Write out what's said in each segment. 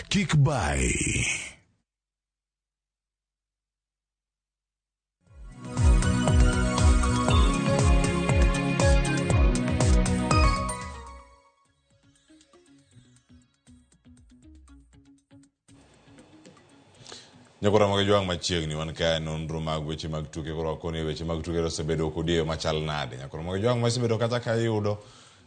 Kik bayi. Nyakora mag jwang' machiegni wan ka e nonro mag weche mag tuke koro wakoni weche mag tuke osebedo kodi e yo machal nade. Nyakora mag jwang' masebedo kata ka iyudo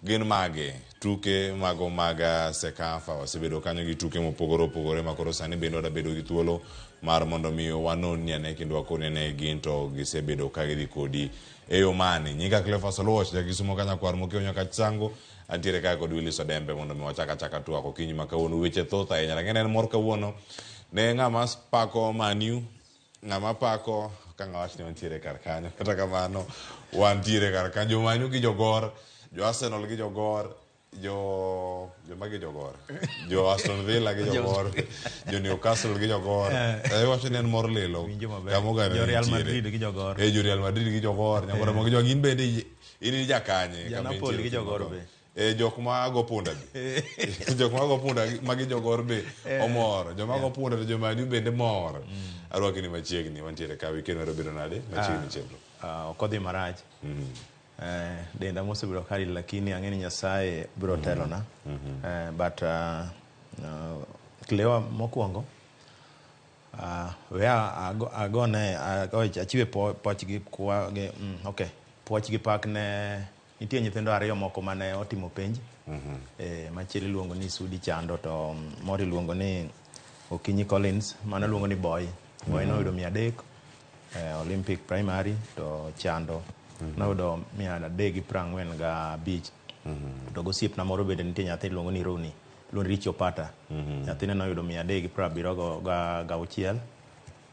gin mage tuke mago mag Sekafa wasebedo kanyo gi tuke mopogore opogore ma koro sani bende wadabedo gi thuolo mar mondo mi wanon ni ane kendo wakoni ane gin to gisebedo ka gidhi kodi e yo mane. Nyinga Cleophas Oluoch, jakisumo ka nyakwar mokiewo nyaka Chisango. Antiere ka kod Willis Odembe mondo mi wachak achaka twak okinyi ma kawuono. Weche thoth ahinya. Lakini en mor kawuono ne ng'ama pako Manu, ng'ama pako ka ng'a wach ni wantiere kar kanyo. Kata kamano wantiere kar kanyo. Jo Manu gi jogor, jo Arsenal gi jogor, jo joma gi jogor, jo Aston Villa gi jogor, jo Newcastle gi jogor. Eh, iwacho ni en mor lilo. Winjo maber. Kama oganda Jo Real nitiere. Madrid gi jogor. Eh, jo Real Madrid gi jogor. Nyakora mogi jogor in bende in in jakanye Ja kama Napoli intiere gi jogor kama. be. Eh, jok ma go punda be. Jok ma go punda magi jogor be omor. Joma go punda to joma bende mor. Arwaki ni machiegni wantiere ka weekend mar obedo nade? Machiegni chenro. Ah, ok odhi marach. Eh, denda mosebedo ka lil lakini ang'e ni Nyasaye biro telona. Eh, but Cleo mokwongo we agone achiwe poch gi kwa gi okay puoch gi pak ne nitie nyithindo ariyo moko mane otimo penj. Eh, machielo iluongo ni Sudi Chando to moro iluongo ni Okinyi Collins, mano iluongo ni Boy. Boy noyudo 300 Olympic Primary to Chando noyudo 345. To gosiepna moro bende nitie nyathi iluongo ni Roni, iluongo ni Richo Pata. Nyathine noyudo 376.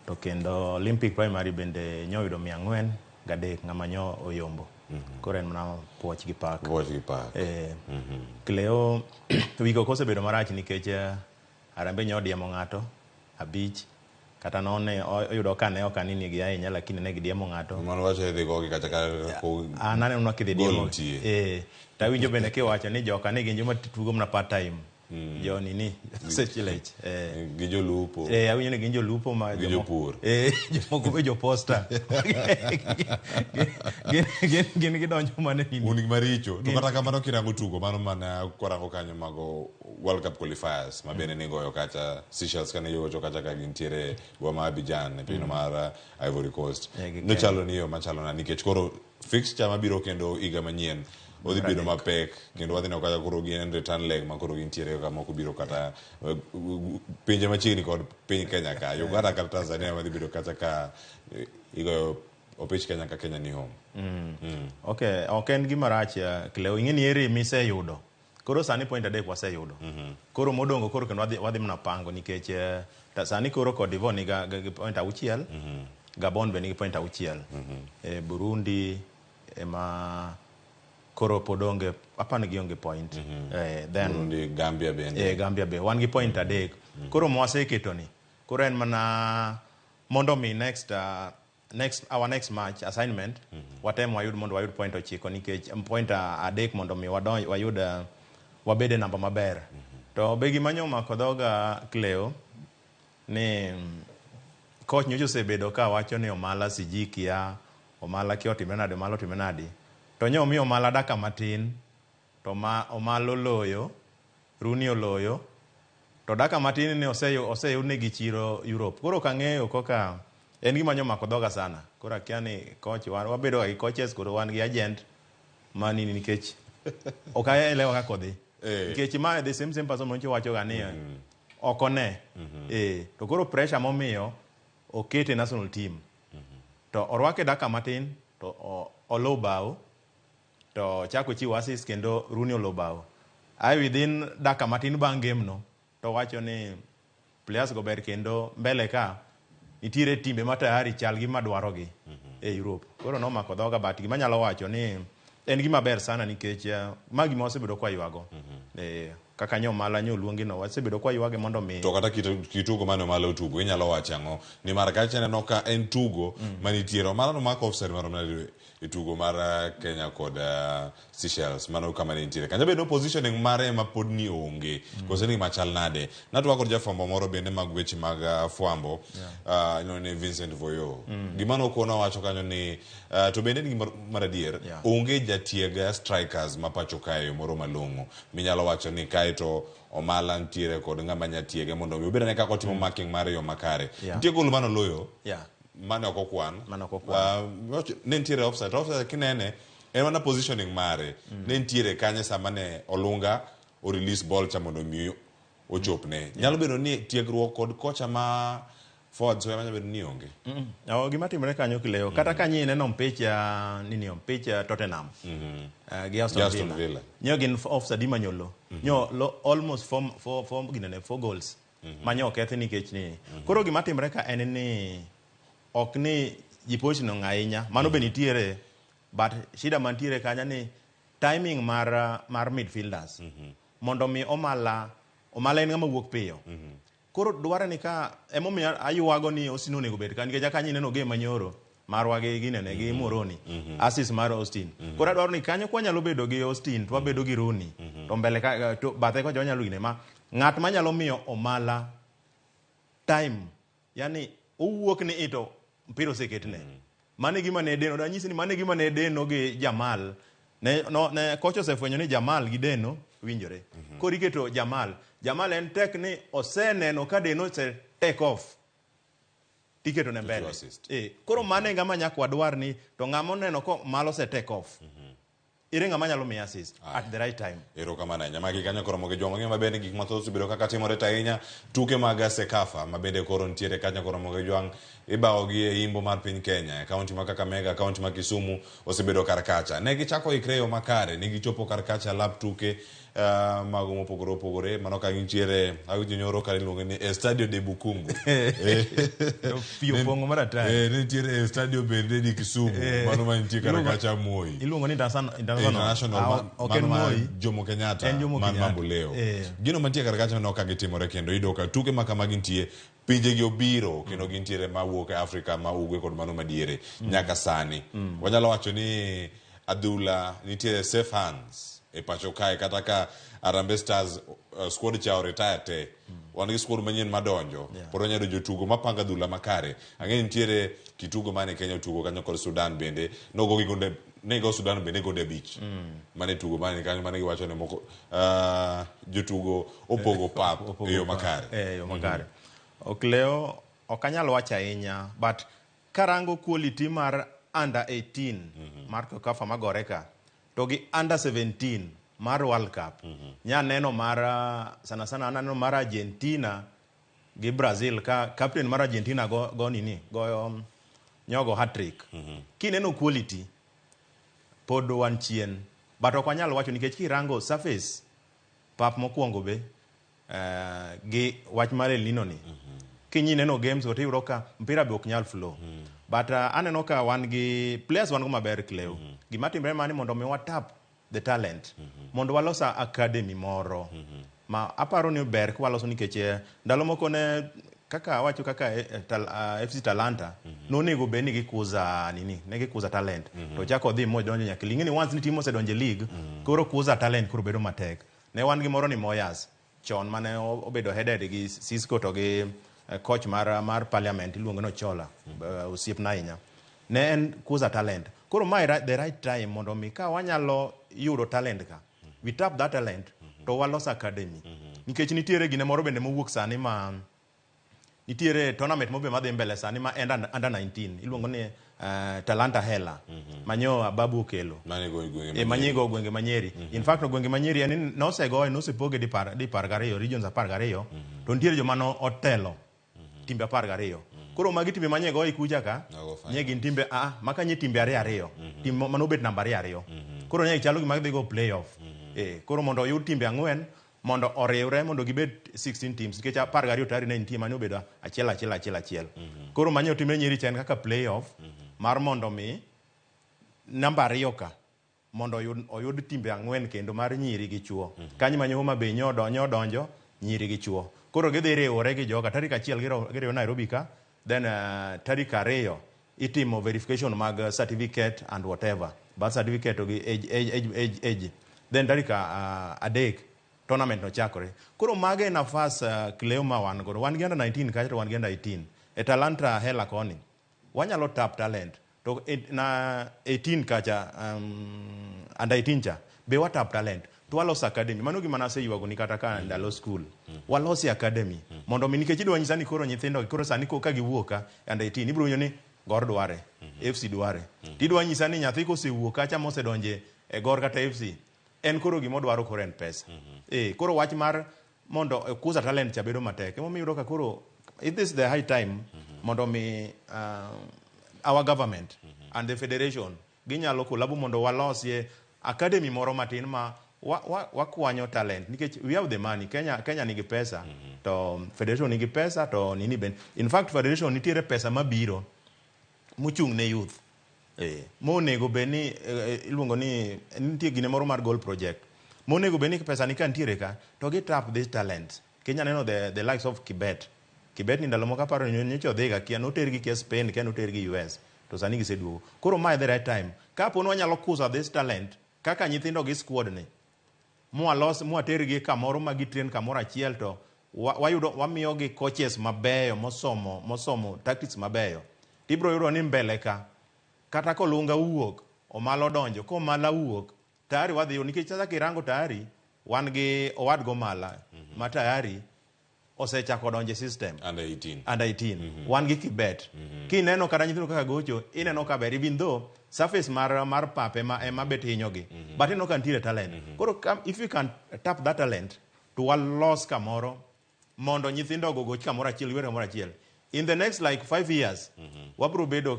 To kendo Olympic Primary bende nyoyudo 403 ng'ama nyo oyombo. Koro en mana puoch gi pak. Puoch gi pak. Eh, Cleo week ok osebedo marach nikech Harambee nyo odiemo ng'ato 5 kata none oyudo ka ne ok anini gi ahinya lakini ne gidiemo ng'ato. Mano wacho idhi gogi kata ka An aneno kidhi goal diemo. nitie. Eh, tawinjo bende kiwacho ni joka ni gin joma tugo mana part time. Jo nini seche lech. Eh. Gi jolupo. Eh, awinjo ni gin jolupo ma Gi jopur. Eh, jomoko be joposta. Gin gidonjo mana e nini. Un gi maricho. To kata kamano kirango tugo mano mana kwarango kanyo mago World Cup qualifiers ma bende nigoyo kacha Seychelles kane igocho kacha ka gintiere boma ma Abidjan e pinyno mar Ivory Coast. Eh, gi Kenya. Nochalo ni yo machalo nade nikech koro fixture mabiro kendo higa manyien odhi bedo mapek kendo wadhi neno kaka koro gin return leg ma koro gintiere ka moko biro kata pinje machiegni kod piny Kenya ka Uganda kata Tanzania madhi bedo kacha ka igoyo opich Kenya ka Kenya ni home. Okay, ok en gima rach Cleo, ing'e ni ere miseyudo. Koro sani point 3 waseyudo. Koro modongo koro kendo wadhi mana pango nikech sani koro Cote d'Ivoire nigi gi point 6, Gabon be nigi point 6. Burundi ema koro pod onge, apani ni gionge point. Then Burundi, Gambia bende. Gambia be wan gi point 3. Koro mwaseketo ni koro en mana mondo mi next next our next match assignment watem wayud mondo wayud point 9 nikech point 3 mondo mi wadonj wayud wabed e namba maber. To be gima nyo omako dhoga Cleo ni coach nyocha osebedo ka wacho ni Omala siji kia, Omala kia otimre nade, Omala otimre nade. To nyo omiyo Omala dakika matin to ma Omala oloyo, Rooney oloyo to dakika matin ni oseyudnegi chiro Europe. Koro ok ang'eyo koka en gima nyo omako dhoga sana. Koro akia ni coach wabedo ga gi coaches koro wan gi agent ma nini nikech ok aelewa kaka odhi. Nikech ma the same person manyocha wacho ga ni ok one. To koro pressure momiyo okete national team. To orwake dakika matin to olo bao to chako chiwo assist kendo Rooney olo bao. Ae within dakika matin bang' game no to wacho ni players go ber kendo mbele ka nitiere timbe ma tayari chal gi madwaro gi e Europe. Koro nomako dhoga but gima anyalo wacho ni en gima ber sana nikech ma gima wasebedo kwa ywago. Kaka nyo Omala nyo oluongi no, wasebedo kwa ywage mondo mi To kata kitugo mane Omala otugo, inyalo wacho ang'o? Nimar kacha ineno ka en tugo manitiere. Omala nomako offside marom nade e tugo mar Kenya kod Seychelles, mano kama ne nitiere. Kanyo bende positioning mare ema pod ni onge. Koso ni machal nade? Natwak kod jafwambo moro bende mag weche mag fwambo, iluongo ni Vincent Voyo. Gima nokono wacho kanyo ni to bende en gima mar adier, onge jatieg strikers ma pacho kae moro malong'o minyalo wacho ni kae to Omala nitiere kod ng'ama nya tiege mondo mi obed ane kaka otimo marking mare e yo makare. Nitie gol mane oloyo mane ok okwan. Mane ok okwan. Ne nitiere offside. Offside kinene en mana positioning mare. Ne nitiere kanye sama ne Olunga o release ball cha mondo mi ochopne. Nyalo bedo ni tiegruok kod kocha ma forwards ema nyalo bedo ni onge. Gima timore kanyo Kileo, kata ka ineno mpicha nini, mpicha Tottenham gi Aston Gi Aston Villa. Villa. Nyo gin offside manyolo. Nyo almost four, ginene, four goals. Manyo okethi nikech ni. Koro gima timore ka en ni ok ni ji positioning ahinya, mano be nitiere, but shida mantiere kanyo ni timing mar midfielders. Mondo mi Omala en ng'ama wuok piyo. Koro dware ni ka emomiyo aywago ni Austin onego bed ka, nikech kanyo ineno game manyoro marwa gi ginene gi Moroni, assist mar Austin. Koro adwaro ni kanyo kwa nyalo bedo gi Austin to wabedo gi Rooney, to mbele ka to bathe kocha wanyalo gine ma ng'at manyalo miyo Omala time, yani owuok ni ito mpira oseketne. Mano e gima ne Deno, danyisi ni mano e gima ne Deno gi Jamal. Ne, no, ne kocha osefwenyo ni Jamal gi Deno winjore. Koro iketo Jamal. Jamal en tek ni oseneno ka Deno ose take off. Tiketo ne mbele. Assist. Koro mano e ng'ama nyaka wadwar ni to ng'ama oneno ko malo ose take off. Ere ng'ama nyalo miye assist at the right time. Erokamano ahinya. Magi kanyo koro mogi jwang'o ng'e maber ni gik mathoth osebedo kaka timore to ahinya tuke mag Sekafa ma bende koro nitiere kanyo koro mogi jwang' ibawo gi e imbo mar piny Kenya e kaunti ma Kakamega, kaunti ma Kisumu osebedo kar kacha. Ne gichako ikre e yo makare, ne gichopo kar kacha lap tuke mago mopogore opogore. Mano ka gintiere awinjo nyoro ka iluonge ni Estadio de Bukungu. Pi opong'o maratari. Ne nitiere Estadio bende di Kisumu, mano mantie kar kacha Moi. Iluongo ni international. International, Ok en mano ma Moi. Jomo Kenyatta, En Jomo man Kenyatta. Mamboleo. Gino mantie kar kacha no ka gitimore kendo iyudo ka tuke ma kamagi nitie, pinje gi obiro kendo gintiere mawuok e Afrika ma ugwe kod mano madiere nyaka sani. Wanyalo wacho ni adhula nitiere safe hands e pacho kae, kata ka Harambee Stars squad cha retire te. Wan gi squad manyien madonjo. Pod wanyalo jotugo mapanga adhula makare. Ang'e nitiere kitugo mane Kenya otugo kanyo kod Sudan bende. Nogo gi gonde, ne go Sudan bende gonde 5. Mane tugo mane kanyo mane giwacho ni moko jotugo opogo pap e yo makare. E yo makare. Ok leo, ok anyal wacho ahinya, but karango quality mar under 18 mar Kokafa magore ka, to gi under 17 mar World Cup. Nya neno mar, sana sana aneno mar Argentina gi Brazil ka captain mar Argentina go nini, goyo nyogo hat-trick. Kineno quality pod wan chien, but ok wanyal wacho nikech kirango surface pap mokwongo be gi wach mar El Nino ni. Kinyi neno games go tiyudo ka mpira be ok nyal flow. But aneno ka wan gi players wan go maber Cleo. Gima timre mani mondo mi watap the talent. Mondo walos academy moro. Ma aparo ni ber ka waloso nikech ndalo moko ne kaka awacho kaka FC Talanta nonego bed ni gikuza nini, ne gikuza talent. To chako dhi modonjo nyaka league. Ni once ni team osedonjo e league, koro kuza talent koro bedo matek. Ne wan gi moro ni Moyas chon mane obedo headed gi Cisco to gi coach mar parliament iluongo ni Ochola, osiepna ahinya. Ne en kuza talent. Koro mae the right time mondo mi ka wanyalo yudo talent ka, we tap that talent to walos academy. Nikech nitiere gine moro bende mowuok sani ma nitiere tournament mobe madhi mbele sani ma en under 19 iluongo ni Talanta Hela manyo Ababu okelo. Mane go gwenge ma Manyego gwenge ma Nyeri. In fact gwenge ma Nyeri en nosegoye, nosepoge di par gariyo, regions 12, to nitiere joma no otelo timbe 12. Koro magi timbe manye goye kucha ka, Nago final. nye gin timbe a, maka nye timbe ariyo ariyo. Tim mano bet namba ariyo ariyo. Koro nye chalo gima gidhi go playoff. Koro mondo oyud timbe 4 mondo oriwre mondo gibed 16 teams nikech 12 tayari ne nitie mane obedo achiel achiel achiel achiel. Koro manye otimre Nyeri cha en kaka playoff mar mondo mi namba 2 ka mondo oyud timbe ang'wen kendo mar nyiri gi chuo. Kanyo manyo Homa Bay nyodonjo nyiri gi chuo. Koro gidhi riwore gi joga tarik 1 giriwo Nairobi ka, then tarik 2 itimo verification mag certificate and whatever, birth certificate to gi age. Then tarik 3 tournament no chakore. Koro mago e nafas Cleo ma wan godo. Wan gi under 19 kacha to wan gi under 18. E Talanta Hela koni wanyalo tap talent to na 18 kacha, under 18 cha be watap talent to waloso academy. Mano gima naseywago ni kata ka ndalo school walosi academy mondo mi, nikech idwa nyisa ni koro nyithindo koro sani ka giwuok ka under 18 ibiro winjo ni Gor dware, FC dware. Tidwa nyisa ni nyathi kosewuok kacha mosedonje e Gor kata FC, en koro gimodwaro koro en pesa. Koro wach mar mondo kuza talent cha bedo matek. Emomiyo iyudo ka koro it is the high time mondo mi our government and the federation ginyalo collabo mondo walosie academy moro matin ma wakwanyo talent, nikech we have the money. Kenya nigi pesa, to federation nigi pesa, to nini ben. In fact, federation nitiere pesa mabiro mochung' ne youth monego bed ni iluongo ni nitie gine moro mar goal project monego bed ni pesa ni ka nitiere ka to gi tap this talent. Kenya neno the likes of Kibet. Kibet ni ndalo moko aparo ni nyocha odhiga, kia notergi kia Spain, kia notergi US, to sani giseduogo. Koro mae the right time kapo ni wanyalo kuza this talent kaka nyithindo gi squad ni mwalos mwatergi kamoro ma gitrain kamoro achiel, to wayudo wamiyogi coaches mabeyo mosomo tactics mabeyo, tibiro yudo ni mbele ka kata kolunga wuok, Omala odonjo, komala wuok tayari wadhi, nikech sasa kirango tayari wan gi owadgo Omala ma tayari osechako donjo e system. Under 18. Under 18. Wan gi Kibet. Kineno kata nyithindo kaka gocho, ineno ka ber, even though surface mar pap ema bet hinyogi, but ineno ka nitiere talent. Koro if you can tap that talent to walos kamoro mondo nyithindo go goch kamoro achiel, gibed kamoro achiel in the next like 5 years, wabro bedo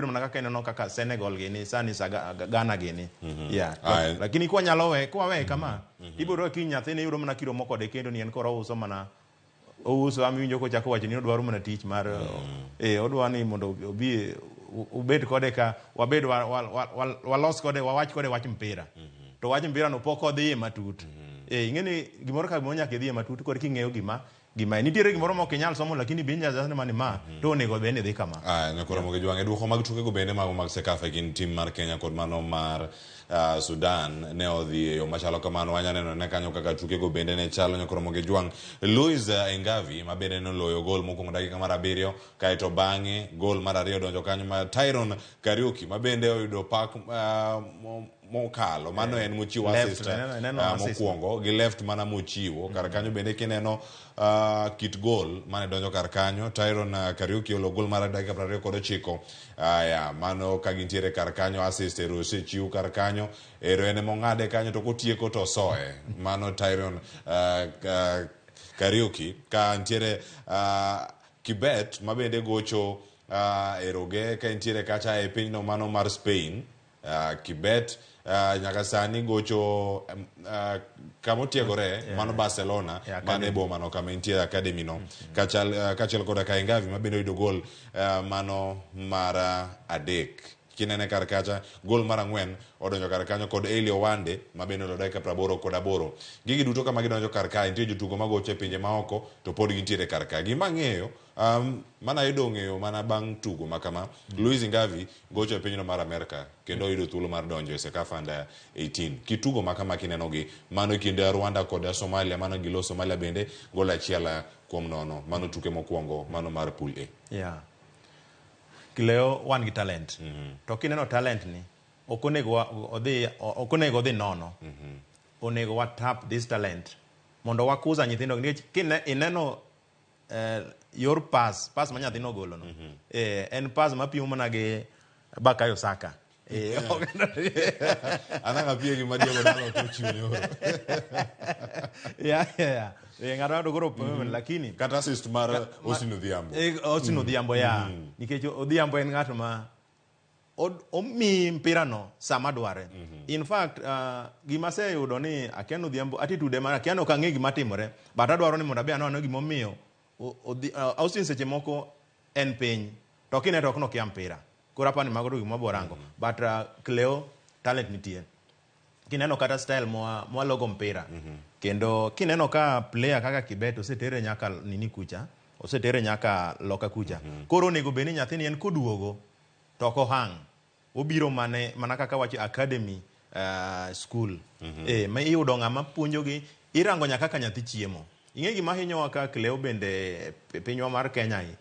mana kaka ineno kaka Senegal gini sani, sa Ghana gini, yeah. Lakini kwanyalo we kwawe kama, ibiro yudo kiny nyathini yudo mana kiromo kode kendo ni en koro ouso mana ouso ama iwinjo kochako wacho ni odwaro mana tich mar odwa ni mondo obi ubed kode ka wabed walos kode, wawach kode wach mpira, to wach mpira no pok odhiye matut. Ing'e ni gimoro ka gimoro nyaka idhiye matut koro king'eyo gima en. Nitiere gimoro ma ok inyal somo, lakini be inyalo ni ma to onego bed ni dhi kama. Aya, nyakoro mogi jwang'e duoko mag tukego bende mago mag CECAFA e kind tim mar Kenya kod mano mar Sudan ne odhi e yo machalo kamano. Wanya neno ne kanyo kaka tukego bende ne chalo. Nyakoro mogi jwang' Louis Engavi ma bende noloyo gol mokwongo dakika mar 7, kaeto bang'e gol mar ariyo donjo kanyo mar Tyron Kariuki ma bende oyudo pak mokalo mano en mochiwo Left, assist neno assist. Mokwongo gi left mana mochiwo kar kanyo bende kineno kit gol mane donjo kar kanyo. Tyron Kariuki olo gol mar dakika 29. Aya, mano ka gintiere kar kanyo, assist ero osechiw kar kanyo, ero en emong'ade kanyo to kotieko to osoe. Mano Tyron Kariuki ka ntiere Kibet ma bende gocho eroge ka entiere kacha e pinyno mano mar Spain. Kibet nyaka sani gocho kama otiegore mano Barcelona, mano e boma no kama entie academy no, kaachiel koda ka Engavi ma bende oyudo gol mano mar 3. Kinene kar kacha, gol mar 4 odonjo kar kanyo kod Eli Owande ma bende olo dakika 88. Gigi duto kama gidonjo kar kae, nitie jotugo magocho e pinje maoko to pod gintiere kar ka. Gima ang'eyo mana ayudo ng'eyo mana bang' tugo ma kama, Louis Ngavi gocho e pinyno mar Amerka kendo oyudo thuolo mar donjo e CECAFA Under 18. Kitugo ma kama kineno gi mano e kind Rwanda kod Somalia, mano gilo Somalia bende gol 1-0. Mano tuke mokwongo mano mar pool A. Yeah. Kileo wan gi talent. To kineno talent ni ok onego odhi, ok onego odhi nono. Onego wa tap this talent mondo wakuza nyithindo, nikech ineno yor pass ma nyathino ogolo no, en pass mapimo mana gi Bukayo Saka. Anang' apiye gi Madiego Dalo to ochiwo nyoro. Yeah. Ng'ato ng'ato koro lakini kata assist mar Austin Odhiambo. Austin Odhiambo ya. Nikech Odhiambo en ng'ato ma omiyi mpira no sama dware. In fact, gima aseyudo ni akia ni Odhiambo attitude mar akia ni ok ang'e gima timore, but adwaro ni mondo abe anone gimomiyo Austin seche moko en piny to kine to ok nokia mpira. Koro apani mago to gima wabiro rango. But Cleo talent nitie. Kineno kata style mwalogo mpira. Kendo kineno ka player kaka Kibet osetere nyaka nini kucha, osetere nyaka loka kucha. Koro onego bed ni nyathini en koduogo to ok ohang. Obiro mane mana kaka wacho academy school. Ma iyudo ng'ama puonjogi, irango nyaka kaka nyathi chiemo. Ing'e gima hinyowa ka Cleo bende pinywa mar Kenya i.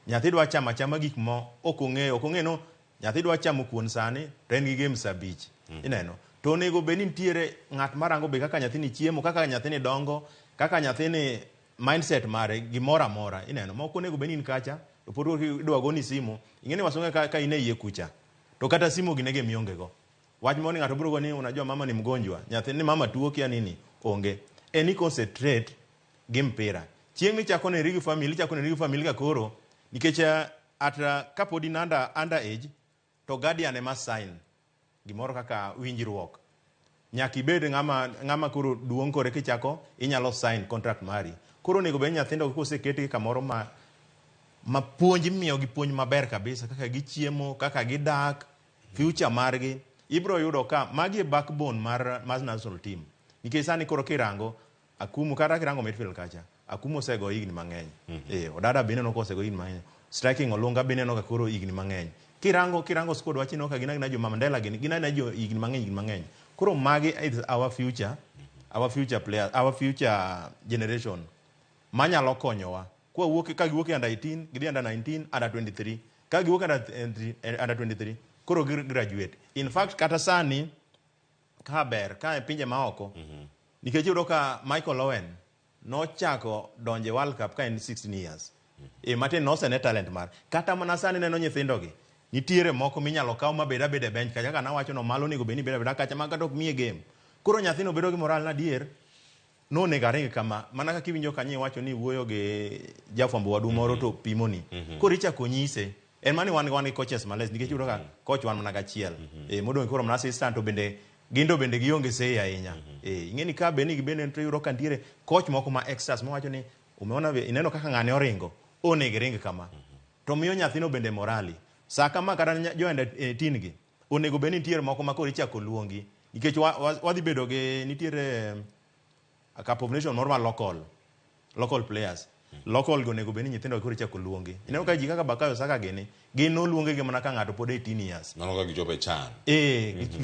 Nyathi dwa chamo achama gik ma ok ong'eyo, ok ong'eyo no nyathi dwa chamo kuon sani to en gi game saa 5. Ineno? To onego bed ni nitiere ng'at marango be kaka nyathini chiemo, kaka nyathini dongo, kaka nyathini mindset mare, gimoro amora. Ineno? Ma ok onego bed ni in kacha, to pod idwa goni simu. Ing'e ni wasunge ka in e iye kucha, to kata simu ginege mionge go. Wach moro ni ng'ato biro go ni unajua mama ni mgonjwa, nyathi ni mama tuo kia nini, onge. En i concentrate gi mpira. Chieng' michako neri gi family, ichako neri gi family ka koro, nikech at kapod in under age, to guardian ema sign gimoro kaka winjruok. Nyaka ibed ng'ama koro duong' kore kichako inyalo sign contract mari. Koro onego bed ni nyithindo koseketgi kamoro ma puonj imiyogi puonj maber kabisa kaka gichiemo, kaka gidak, future margi, ibiro yudo ka magi e backbone mar national team. Nikech sani koro kirango Akumu kata kirango midfield kacha, Akumu osego higni mang'eny. Odada be ineno ka osego higni mang'eny. Striking Olunga be ineno ka koro higni mang'eny. Kirango squad wachi ineno ka gin agina jo Mandela gin agina jo higni mang'eny, higni mang'eny. Koro magi is our future, our future players, our future generation manyalo konyowa. Kwa wuok, ka giwuok e under 18, gidhi under 19, under 23. Ka giwuok under 23, koro gi graduate. In fact, kata sani, ka ber, ka e pinje maoko, nikech iyudo ka Michael Owen nochako donjo e World Cup ka en 16 years. Matin nosene talent mar. Kata mana sani neno nyithindogi, nitiere moko minyalo kaw mabed abeda e bench kacha, kaka nawacho no malo onego bed ni bedo abeda kacha ma kata ok miye game. Koro nyathino bedo gi moral na adier, nonego aring kama, mana kaka iwinjo kanyo iwacho ni wuoyo gi jafwambo wadu moro to pimoni. Koro ichako nyise, en mani wan gi coaches males nikech iyudo ka coach wan mana gachiel. Modong' koro mana assistant to bende gin to bende gionge sei ahinya. Ing'e ni ka bende gibende to iyudo ka nitiere coach moko ma extras mawacho ni umeona ineno kaka ng'ane oringo, onego iring kama. To miyo nyathino bende morali. Sa kama kata jo under 18 gi, onego bed ni nitiere moko ma koro ichako luongi. Nikech wadhi bedo gi nitiere a Cup of Nation moro ma local players. Local go onego bed ni nyithindo koro ichako luongi. Ineno ka ji kaka Bukayo Saka gini, gin noluongi gi mana ka ng'ato pod 18 years. Mano ka gichopo e CHAN.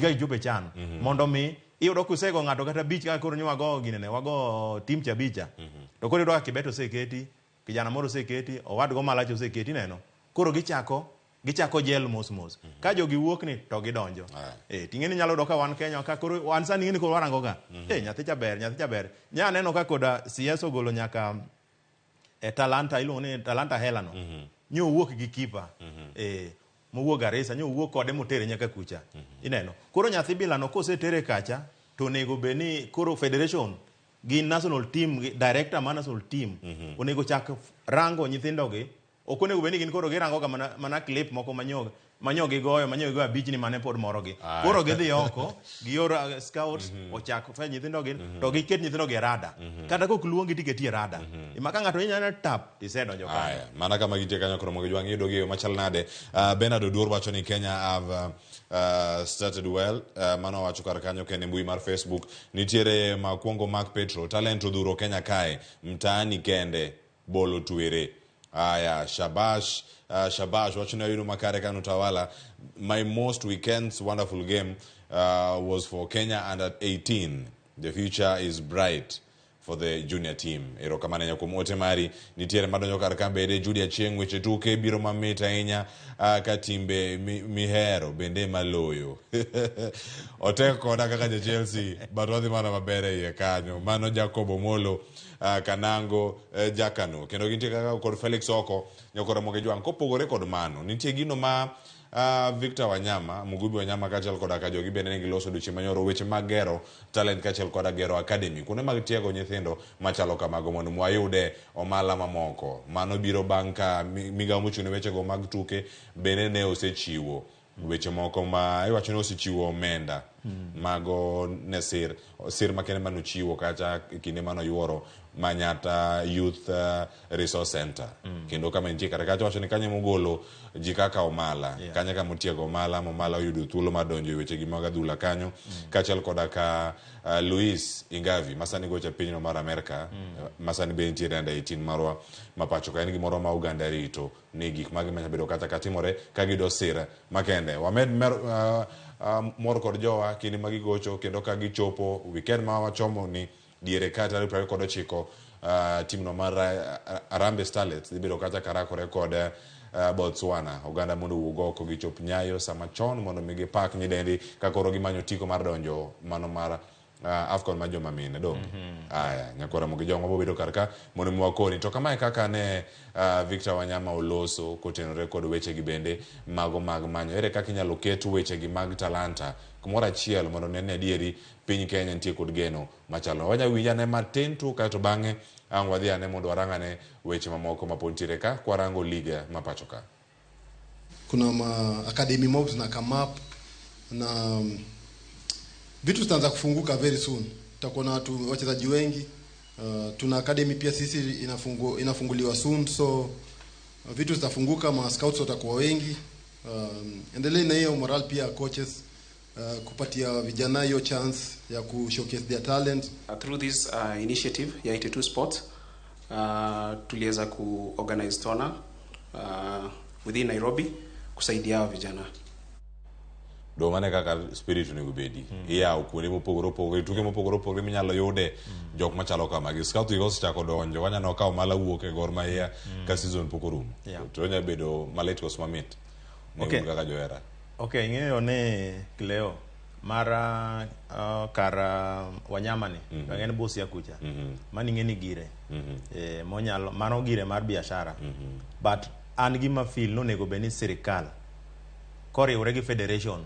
Ka gichopo e CHAN. Mondo mi iyudo kusego ng'ato kata abich kaka koro nyo wago ginene, wago team cha abicha. To koro iyudo ka Kibet oseketi, kijana moro oseketi, owadgo Malachi oseketi ineno. Koro gichako gel mos mos. Ka jogi wuok ni to gidonjo. Ting'e ni nyalo yudo ka wan Kenya ka koro wan sani ing'e ni koro warango ga. Nyathi cha ber, nyathi cha ber. Nya neno ka koda CS ogolo nyaka e Talanta, iluongo ni Talanta Hela no. Nyo owuok gi kipa. Mowuok Garissa, nyo owuok kode motere nyaka kucha. Ineno. Koro nyathi bila no kosetere kacha to onego bed ni koro federation gi national team, gi director mar national team onego chak rango nyithindogi. Ok onego bed ni gin koro girango ga mana clip moko manyo gigoyo, manyo gigoyo abich ni mane pod morogi. Koro gidhi oko, gior scouts, ochak fwenyo nyithindogi, to giket nyithindogi e rada. Kata kok luongi tiketi e rada. Ma ka ng'ato inyalo tap, tisedonjo kanyo. Aya, mana kama gintie kanyo koro mondo gijwang' iyudo gi yo machal nade. Bernard Oduor wacho ni Kenya have started well. Mano wacho kar kanyo kende mbui mar Facebook. Nitiere Makwongo Mark Petro, talent odhuro Kenya kae, mtaani kende, bolo twere. Aya, Shabash wacho ni ayudo makare kano tawala. My most weekend's wonderful game was for Kenya under 18. The future is bright for the junior team. Erokamano ahinya kuom ote mari. Nitiere madonjo kar ka bende Judy Achieng' weche tuke biro mamit ahinya ka timbe mihero bende maloyo. Otek koda kaka ja Chelsea, but wadhi mana maber e iye kanyo. Mano Jacob Omolo, Kanango, Jakano. Kendo gintie kaka kod Felix Oko, nyokoro Moge Jwang'. Kopogore kod mano, nitie gino ma Victor Wanyama, Mugubi Wanyama kaachiel koda ka jogi bende ne giloso odiochieng' manyoro weche mag gero talent kaachiel koda gero academy, kuonde mag tiego nyithindo machalo kamago mondo wayude omala mamoko. Mano biro bang' ka migawo mochung' ne wechego mag tuke bende ne osechiwo weche moko ma iwacho ni osechiwo omenda. Mago ne sir sir makende manochiwo kacha e kinde manoyuoro Manyatta Youth Resource Center. Kendo kama entie kata kacha wacho ni kanyo emogolo ji kaka Omala. Kanyo kama otiego Omala, ma Omala oyudo thuolo mar donjo e weche gi mag adhula kanyo. Kaachiel koda ka Luis Ingavi ma sani gocho e pinyno mar Amerka, ma sani be nitiere under 18 marwa ma pacho ka. En gimoro ma oganda rito ni gik mage manyalo bedo kata ka timore ka giyudo sir makende. Wamed mer, mor kod jowa kinde ma gigocho kendo ka gichopo weekend ma wachomo ni diere ka tarik 29 timno mar Harambee Starlets dhi bedo kacha karakore kod Botswana. Oganda mondo owuog oko gichop Nyayo sama chon mondo mi gipak nyidendi ka koro gimanyo otiko mar donjo mano mar AFCON mar joma mine donge. Aya, nyakwara Ramogi Jong wabo bedo kar ka mondo mi wakoni. To kamae kaka ne Victor Wanyama oloso kotenore kod weche gi bende mago mag manyo. Ere kaka inyalo ket weche gi mag talanta kumoro achiel mondo ne ni adieri piny Kenya nitie kod geno machalo. Wanya winjo ane matin tu kaeto bang'e ang' wadhi ane mondo warang ane weche mamoko ma pod nitiere ka kwarango liga ma pacho ka. Kuna ma academy mobs na come up na vitu zitaanza kufunguka very soon. Tutakuwa na watu wachezaji wengi. Tuna academy pia sisi inafunguliwa soon, so vitu zitafunguka, ma scouts watakuwa wengi. Endelee na hiyo moral pia coaches, kupatia vijana hiyo chance ya ku showcase their talent. Through this initiative ya 82 Sports, tuliweza ku organize tourna within Nairobi kusaidia hao vijana. Do mane kaka spirit onego bedi. Iyawo kuonde mopogore opogore, tuke mopogore opogore minyalo yude jok machalo kamagi. Scout gi osechako donjo, waneno ka Omala wuok e Gor Mahia ka season pok orumo. To onya bedo malit koso mamit ne un kaka johera. Okay, ing'eyo ni Cleo mar kar Wanyama ni to en Busia kucha. Mano ing'e ni gire. Monyalo mano gire mar biashara. But an gima feel nonego bed ni sirikal koriwore gi federation.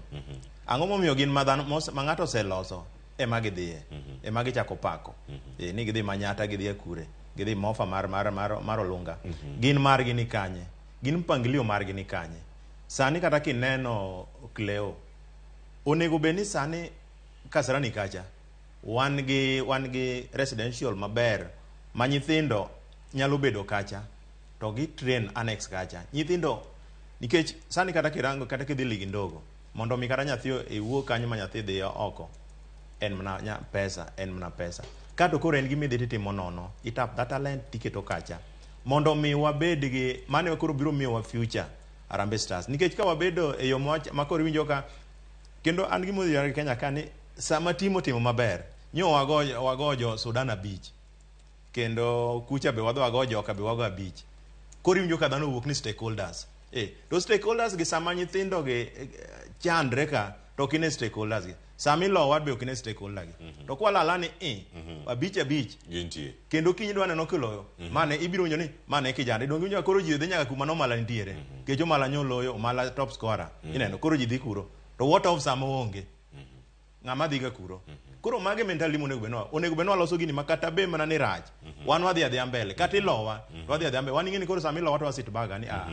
Ang'o momiyo gin ma dhano ma ng'ato oseloso ema gidhiye, ema gichako pako. Ni gidhi Manyatta, gidhi Akure, gidhi Mofa mar Olunga. Gin margi ni kanye? Gin mpangilio margi ni kanye? Sani kata kineno Cleo, onego bed ni sani Kasarani kacha wan gi residential maber ma nyithindo nyalo bedo kacha to gi train annex kacha. Nyithindo nikech sani kata kirango kata kidhi ligi ndogo mondo mi kata nyathi iwuog kanyo ma nyathi dhi oko en mana pesa, en mana pesa. Kato koro en gima idhi titimo nono, itap that talent tiketo kacha mondo mi wabed gi mano koro biro miyowa future Harambee Stars. Nikech ka wabedo e yo ma koro iwinjo ka kendo an gima odhiera gi Kenya ka ni sama team otimo maber nyo wago jo Sudan 5 kendo kucha be wadhi wago joka be wago 5 koro iwinjo ka dhano owuok ni stakeholders, to stakeholders gi sama nyithindo gi chandre ka to ok ine stakeholders gi sama ilowa be ok ine stakeholder gi to kwalala ni 5 5 Gintie. Kendo kiny idwa neno kiloyo mane ibiro winjo ni mane kijana donge iwinjo ka koro ji dhi nyaka kuma Omala nitiere nikech Omala nyoloyo Omala top scorer ineno koro ji dhi kuro to what of sama oonge ng'ama dhiga kuro koro mage mentality monego bed ni onego bed ni waloso gini ma kata be mana ni rach wan wadhi adhiya mbele kata ilowa to wadhi adhiya mbele wan ing'e ni koro sama ilowa to wasit baga ni ah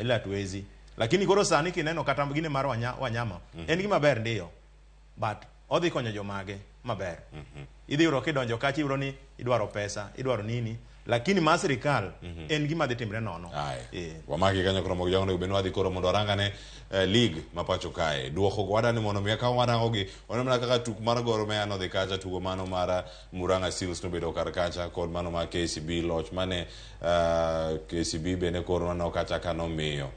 ile hatuwezi lakini koro sani kineno kata gine mar Wanyama en gima ber ndiyo but odhi konyo jomage maber idhi yudo kidonjo kacha iyudo ni idwaro pesa idwaro nini lakini mar sirikal en gima dhi timre nono. Aye. Wamaki kanyo koro mogo onego bed ni wadhi koro mondo warangane league ma pacho kae. Duoko go wadani mondo mi ka warango gi waneno mana kaka tuk mar Gor Mahia nodhi kacha tugo mano mar Murang'a Seals nobedo kar kacha kod mano mar KCB loch mane KCB bende koro waneno kacha ka nomiyo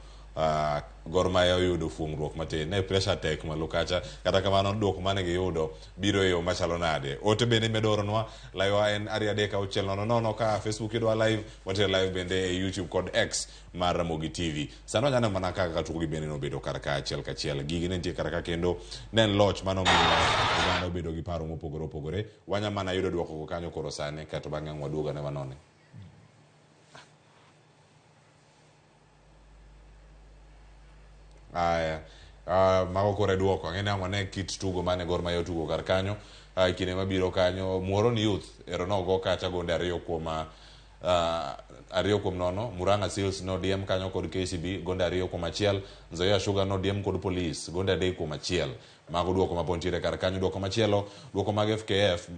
Gor Mahia oyudo fuong'ruok matin. Ne pressure tek malo kacha kata kamano duoko mane giyudo biro e yo machalo nade. Ote bende imedo oronwa live en 23600 ka Facebook yudowa live wantiere live bende e YouTube kod X mar Ramogi TV. Sani wanyalo neno mana kaka tugo gi bende nobedo kar ka achiel kachiel. Gigi ne nitie kar ka kendo ne en loch mane omiyo oganda obedo gi paro mopogore opogore. Wanya mana yudo duoko go kanyo koro sani kaeto bang'e ang' waduog ane wanone. Aya. Mago koro e duoko. Ang'e ni ang' wane kit tugo mane Gor Mahia otugo kar kanyo. Kinde mabiro kanyo Muhoroni Youth ero nogo kacha gonde 2 kuom 2-0. Murang'a Seals nodiem kanyo kod KCB gonde 2-1. Nzoia Sugar nodiem kod Police gonde 3-1. Mago duoko ma pod nitiere kar kanyo. Duoko machielo, duoko mag FKF,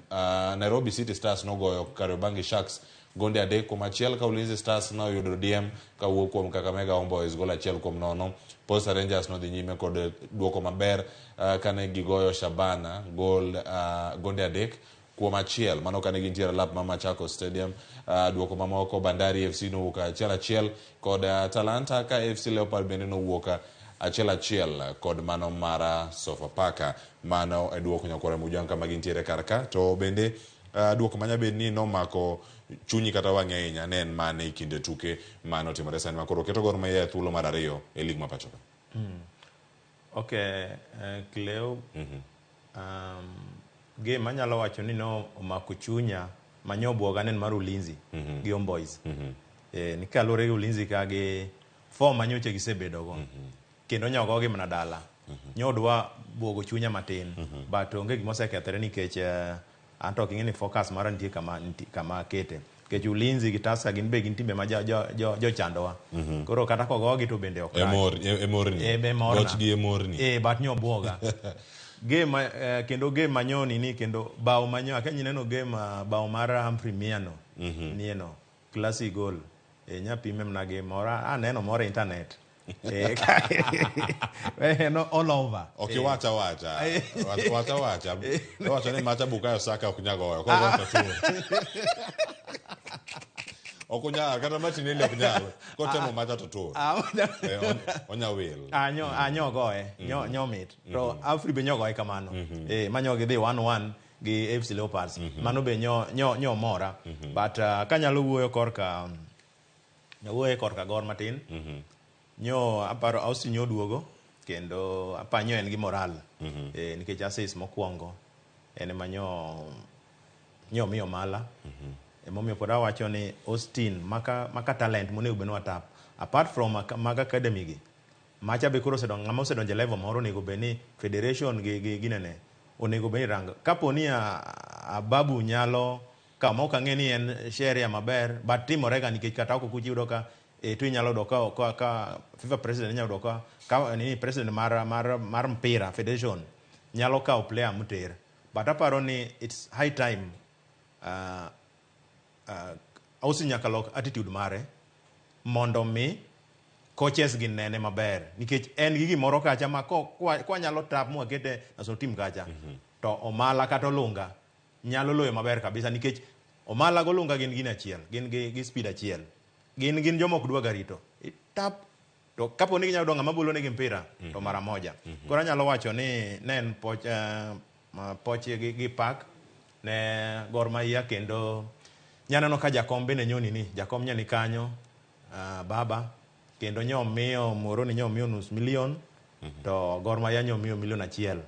Nairobi City Stars nogoyo Kariobangi Sharks gonde 3-1 ka Ulinzi Stars noyudo diem kawuok kuom Kakamega Homeboyz gol 1-0. Posta Rangers nodhi nyime kod duoko maber kane gigoyo Shabana gol gonde 3-1. Mano kane gintiere lap ma Machakos Stadium. Duoko mamoko, Bandari FC nowuok 1-1 kod Talanta, ka FC Leopard bende nowuok 1-1 kod mano mara Sofapaka. Mano e duoko nyakwara Mujang kama gintiere kar ka. To bende duoko manyabed ni nomako chunyi kata wang'i ahinya ne en mane e kinde tuke mane otimore sani ma koro keto Gor Mahia e thuolo mar 2 e lig ma pacho ka? Okay, Cleo, game anyalo wacho ni no omako chunya manyo buoga ne en mar Ulinzi gi Homeboyz. Ni kaluwore gi Ulinzi ka gi form manyocha gisebedo go. Kendo nyogogi mana dala. Nyodwa buogo chunya matin. But onge gima osekethore nikech anto ok ing'e ni focus mara nitie kama akete. Nikech Ulinzi gi Tusker gin be gin timbe ma jochandowa. Koro kata kogogi to bende ok rach. Emorni. Emorna. Goch gi emorni. But nyobuoga. Game kendo game manyoni ni kendo bao manyo akenyi neno game bao mar Humphrey Miano. Nieno classic goal. Nya pime mana gi moro aneno moro e internet. No all over. Ok iwacha wacha. Wacha wacha. Iwacho ni macha Bukayo Saka ok nyal goyo. Koro goyo to tur. Ok onyal, kata Martinelli ok nyal. Kotemo macha to tur. Onya wil. Nyo goye. Nyo mit. To Humphrey be nyo goye kamano. Manyo gidhi 1-1 gi AFC Leopards. Mano be nyo mora. But kanyalo wuoyo korka, wuoyo korka Gor matin. Nyo aparo Austin nyo duogo kendo apanyo en gi moral. Nikech assist mokwongo en ema nyo miyo mala. Emomiyo pod awacho ni Austin maka talent monego bed ni watap. Apart from mag academy gi, macha be koro osedongo, ng'ama osedonjo e level moro onego bed ni federation gi ginene onego bed ni rango. Kapo ni Ababu nyalo kawo, ma ok ang'e ni en sheria maber, but timore ga nikech kata oko kucha iyudo ka to inyalo yudo ka FIFA president inyalo yudo ka nini president mar mpira federation nyalo kawo player moter. But aparo ni it's high time Austin nyaka lok attitude mare mondo mi coaches gi nene maber nikech en gi gimoro kacha ma kwa nyalo tap mwakete national team kacha to Omala kata Olunga nyalo loyo maber kabisa nikech Omala gi Olunga gin gin achiel, gin gi speed achiel, gin joma ok dwa ga rito tap to kapo ni ginyalo yudo ng'ama bolo negi mpira to mara moja. Koro anyalo wacho ni ne en poch gi pak ne Gor Mahia kendo nyaneno ka jakom bende nyoni ni jakom nyani kanyo baba kendo nyo miyo Moroni nyo miyo nus milion to Gor Mahia nyo miyo milion 1.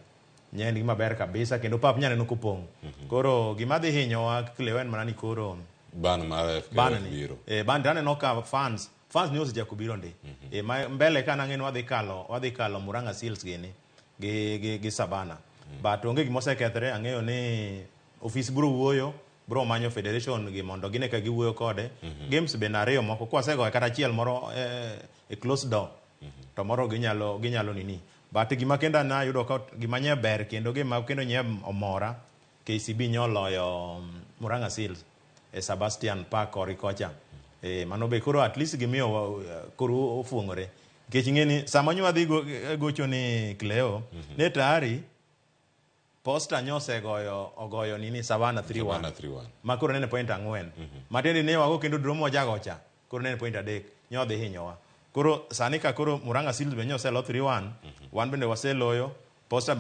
Nye en gima ber kabisa kendo pap nyaneno kopong'. Koro gima dhi hinyowa Cleo en mana ni koro ban mar FKF ban ni. biro. Ban to aneno ka fans ni osechako biro ndi. Ma mbele ka nang'e ni wadhi kalo Murang'a Seals gini gi Savana. But onge gima osekethre, ang'eyo ni ofis biro wuoyo, biro manyo federation gi mondo gine ka giwuoyo kode. Games bende 2 moko kwasegoyo kata achiel moro e closed door. To moro ginyalo nini. But gima kendo nayudo ka gima nye ber kendo gima kendo nye omora, KCB nyoloyo Murang'a Seals e Sebastian Park kori kocha. Mano be koro at least gimiyo koro ofuong'ore. Nikech ing'e ni sama nyo wadhi gocho ni Cleo, ne tayari Posta nyosegoyo ogoyo nini Savana 3-1. Savana 3-1. Ma koro nene point 4. Matiende ni wago kendo draw mojagocha, koro nene point 3. Nyo dhi hinyowa. Koro sani ka koro Murang'a Seals be nyoselo 3-1, wan bende waseloyo, Posta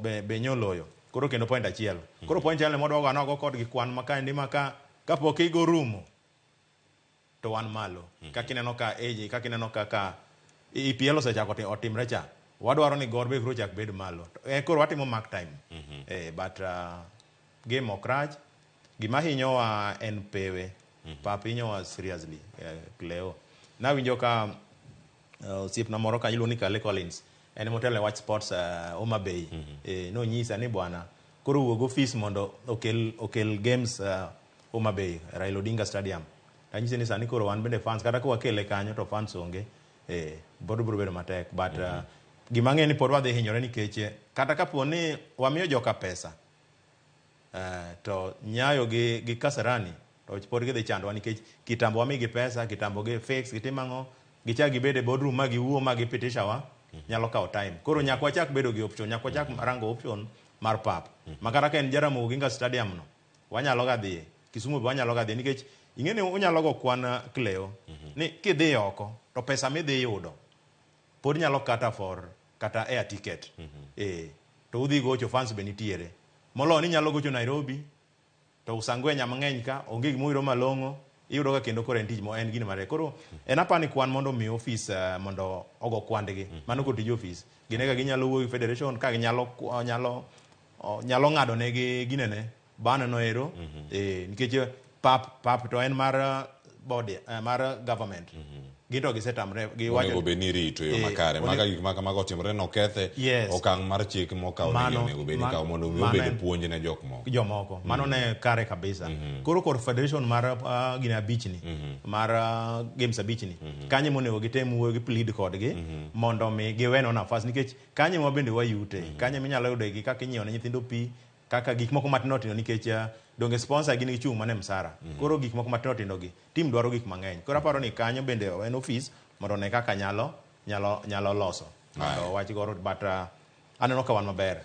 be nyoloyo. Koro kendo point 1. Koro point 1 modwa go nogo kodgi kwan ma kaendi ma ka kapok igo rumo to wan malo. Kaka ineno ka AJ, kaka ineno kaka EPL osechako otimre cha. Wadwaro ni Gor be koro chak bed malo. Koro watimo mark time. But game ok rach. Gima hinyowa en pewe. Pap hinyowa seriously, Cleo. Nawinjo ka osiepna moro ka iluongo ni Kale Collins, en motelo e wach sports Homa Bay. Nonyisa ni bwana koro wuog ofis mondo okel games Homa Bay, Raila Odinga Stadium. Tanyisi ni sani koro wan bende fans kata ka wakele kanyo to fans onge pod biro bedo matek but gima ang'eyo ni pod wadhi hinyore nikech kata kapo ni wamiyo joka pesa to Nyayo gi Kasarani to pod gidhi chandowa nikech kitambo wamigi pesa, kitambo gi fix, gitim ang'o, gichak gibed e boardroom ma giwuo ma gipitisha wa, nyalo kawo time. Koro nyaka wachak bedo gi option, nyaka wachak rango option mar pap. Ma kata ka en Jaramogi Oginga Stadium no, wanyalo ga dhiye, Kisumu be wanyalo ga dhiye nikech ing'e ni unyalo go kwan Cleo ni kidhi oko to pesa midhi yudo pod nyalo kata for kata air ticket. To udhi gocho fans be nitiere. Moloyo ni nyalo gocho Nairobi to usangwenya mang'eny ka onge gima uyudo malong'o iyudo ka kendo koro en tich mo en gino marek. Koro en apani kwan mondo mi ofis mondo ogo kwandgi. Mano koro tij ofis. Gine ka ginyalo wuoyo gi federation ka ginyalo nyalo nyalo ng'ado negi ginene ban no ero nikech pap to en mar body mar government. Gin to gisetamre giwacho Onego bed ni irito e yo makare. Maka gik ma kamago otimore nokethe okang' mar chik mokaw negi onego bed ni ikawo mondo mi obed puonj ne jok moko. Jomoko. Mano ne kare kabisa. Koro kor federation mar gine abich ni, mar games abich ni, kanye monego gitem wuoyo gi plead kodgi mondo mi giwenwa nafas nikech kanye ma bende wayute, kanye minyalo yude gi kaka inyiewo ne nyithindo pi, kaka gik moko matindo tindo nikech donge sponsor gin gichung' mana e msara. Koro gik moko matindo tindo gi team dwaro gik mang'eny. Koro aparo ni kanyo bende en office mondo one kaka nyalo loso. Mondo wach goro but aneno ka wan maber.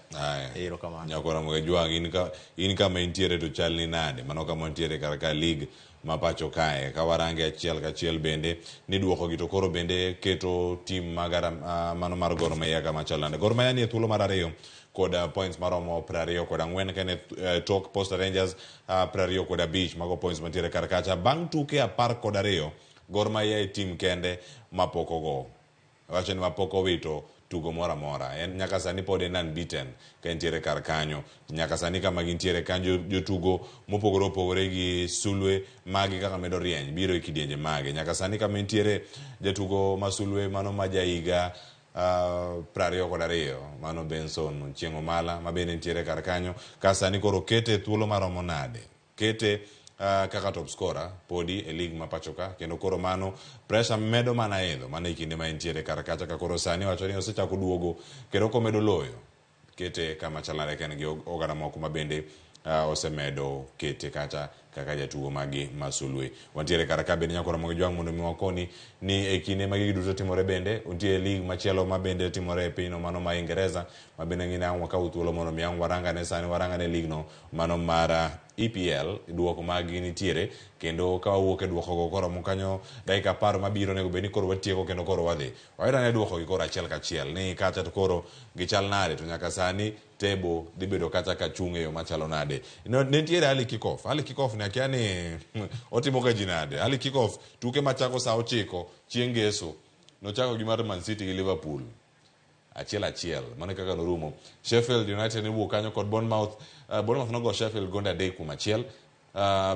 Erokamano. Nyakora Mogejwang', in kama intiere to chal ni nade? Mano kama wantiere kar ka league ma pacho kae. Ka warange achiel kachiel bende ni duoko gi to koro bende keto team mag mano mar Gor Mahia kama chal nade? Gor Mahia ni e thuolo mar ariyo kod points maromo 24 kene tok Posta Rangers 25 mago points mantiere kar kacha. Bang' tuke 12 Gor Mahia e team kende mapok ogo. Wacho ni mapok owito tugo moro amora. En nyaka sani pod en unbeaten ka entiere kar kanyo. Nyaka sani kama gintiere kanyo jotugo mopogore opogore gi sulwe magi kaka medo rieny biro e kidienje mage. Nyaka sani kama entiere jatugo ma sulwe mano ma jahiga 22 mano Benson Chieng' Omala ma bende nitiere kar kanyo. Ka sani koro kete thuolo maromo nade? Kete kaka top scorer podi e league ma pacho ka kendo koro mano pressure medo mana idho mana e kinde ma entiere kar kacha ka koro sani wacho ni osechako duogo kendo komedo loyo kete kama chalare ka en gi oganda moko ma bende osemedo kete kacha kaka jatugo magi ma sulwe. Wantiere kar ka bende nyakora Mogejwang' mondo mi wakoni ni e kinde ma gigi duto timore bende nitie league machielo ma bende timore e pinyno mano ma Ingereza ma bende ng'ine ang' wakaw thuolo mondo mi ang' warangane sani warangane league no mano mar EPL duoko magi nitiere kendo ka wawuok e duoko go koromo kanyo dakika 10 mabiro onego bed ni koro watieko kendo koro wadhi. Wayudo ane duoko gi koro achiel kachiel ni kacha to koro gichal nade to nyaka sani table dhi bedo kacha ka chung' e yo machalo nade. Ne nitiere early kick off. Early kick off ni akia ni otimo ga ji nade. Early kick off tuke machako saa 9 chieng' Ngeso nochako gi mar Man City gi Liverpool. 1-1 mano kaka norumo. Sheffield United nowuok kanyo kod Bournemouth. Bournemouth nogo Sheffield gonde 3-1.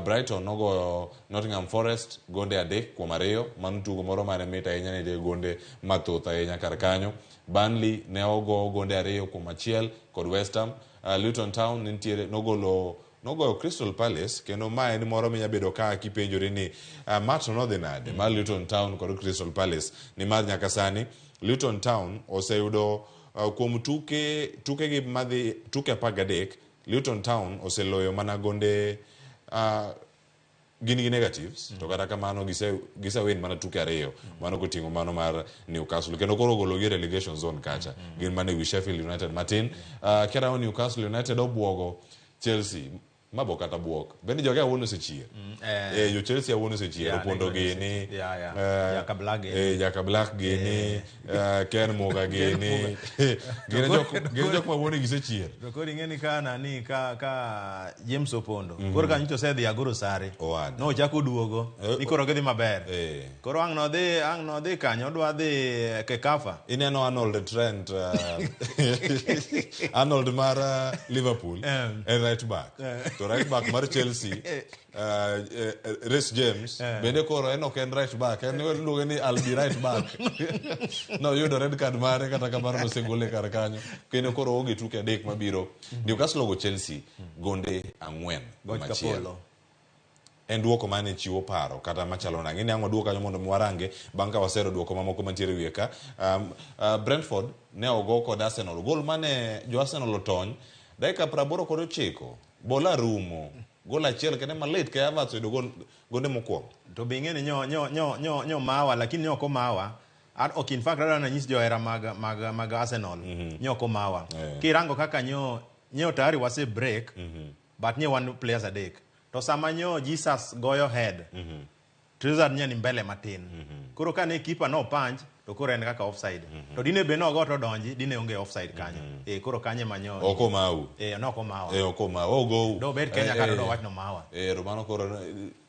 Brighton nogo Nottingham Forest gonde 3-2. Mano tugo moro mane mit ahinya ne gonde mathoth ahinya kar kanyo. Burnley ne ogo gonde 2-1 kod West Ham. Luton Town nitiere nogolo nogoyo Crystal Palace kendo ma en moro minya bedo ka kipenjori ni match no nodhi nade mar Luton Town kod Crystal Palace nimar nyaka sani Luton Town oseyudo kuom tuke gi madhi tuke 13 Luton Town oseloyo mana gonde gin gi negatives to kata kamano gise win mana tuke 2 mano koting'o mano mar Newcastle kendo koro ogologi e relegation zone kacha gin mana ewi Sheffield United matin. Kirango Newcastle United obwogo Chelsea mabo kata buok bende joge awuon osechier. Jo Chelsea awuon osechier opondo gini Jaka Black gini. Jaka Black gini Ken Muga gini gin jok ma wuon gisechier. To koro ing'e ni ka nani ka James Opondo koro ka nyocha osedhi agoro sare nochako duogo ni koro gidhi maber. Koro ang' nodhi kanyo odwa dhi Kekafa. Ineno Arnold Trent Arnold mar Liverpool en right back. To right back mar Chelsea Reece James bende koro en ok en right back en iluonge ni I'll be right back. No yudo red card mare kata kamano nosegole kar kanyo kendo koro onge tuke 3 mabiro. Newcastle ogo Chelsea gonde 4 Goch machielo. Kapolo. En duoko mane chiwo paro kata machalo nang'e ni ang' waduok kanyo mondo mi warange bang' ka wasero duoko mamoko mantiere wiye ka. Brentford ne ogo kod Arsenal. Gol mane jo Arsenal otony dakika 89 bola rumo. Gol achiel kende malit ka Havertz oyudo gol gonde mokwongo. To be ing'e ni nyo nyo nyo nyo nyo mawa lakini nyo ok omawa. Ok in fact adwa nanyis johera mag mag mag Arsenal nyo ok omawa. Kirango kaka nyo nyo tayari wase break but nyo wan players adek. To sama nyo Jesus goyo head Trossard nye ni mbele matin. Koro ka ne keeper no punch to koro en kaka offside. To dine be nogo to donji dine onge offside kanyo. Koro kanye manyo. Ok omau. No ok omawa. Ok omau. Ogou. Do bed Kenya kata do wach no mawa. Ero mano koro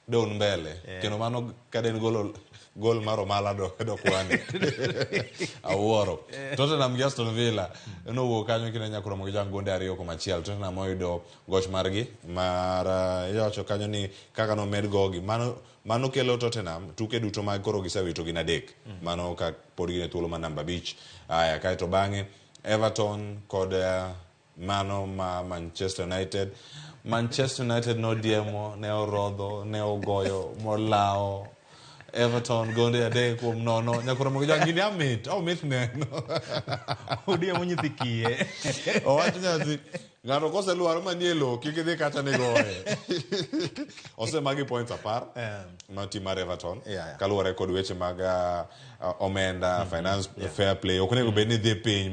don mbele. Kendo mano kaden golo gol mar Omala do kwane. Awuoro. Tottenham gi Aston Villa nowuok kanyo kinde nyaka romo gi jang gonde 2-1. Tottenham oyudo goch margi mar iwacho kanyo ni kaka nomed gogi mano kelo Tottenham tuke duto mag koro gisewito gin 3. Mano ka pod gin e thuolo mar namba 5. Aya kaeto bang'e Everton kod mano ma Manchester United. Manchester United nodiemo, ne orodho, ne ogoyo, molao Everton gonde 3-0. Nyakoro mogo jang gini amit, amit neno. Odiemo nyithi kiye. Owacho nyathi, ng'ato koselwar manie lowo kik idhi kata ni goye. Osemagi points 10 ma team mar Everton. Kaluwore kod weche mag omenda, finance, fair play. Ok onego bed ni dhi piny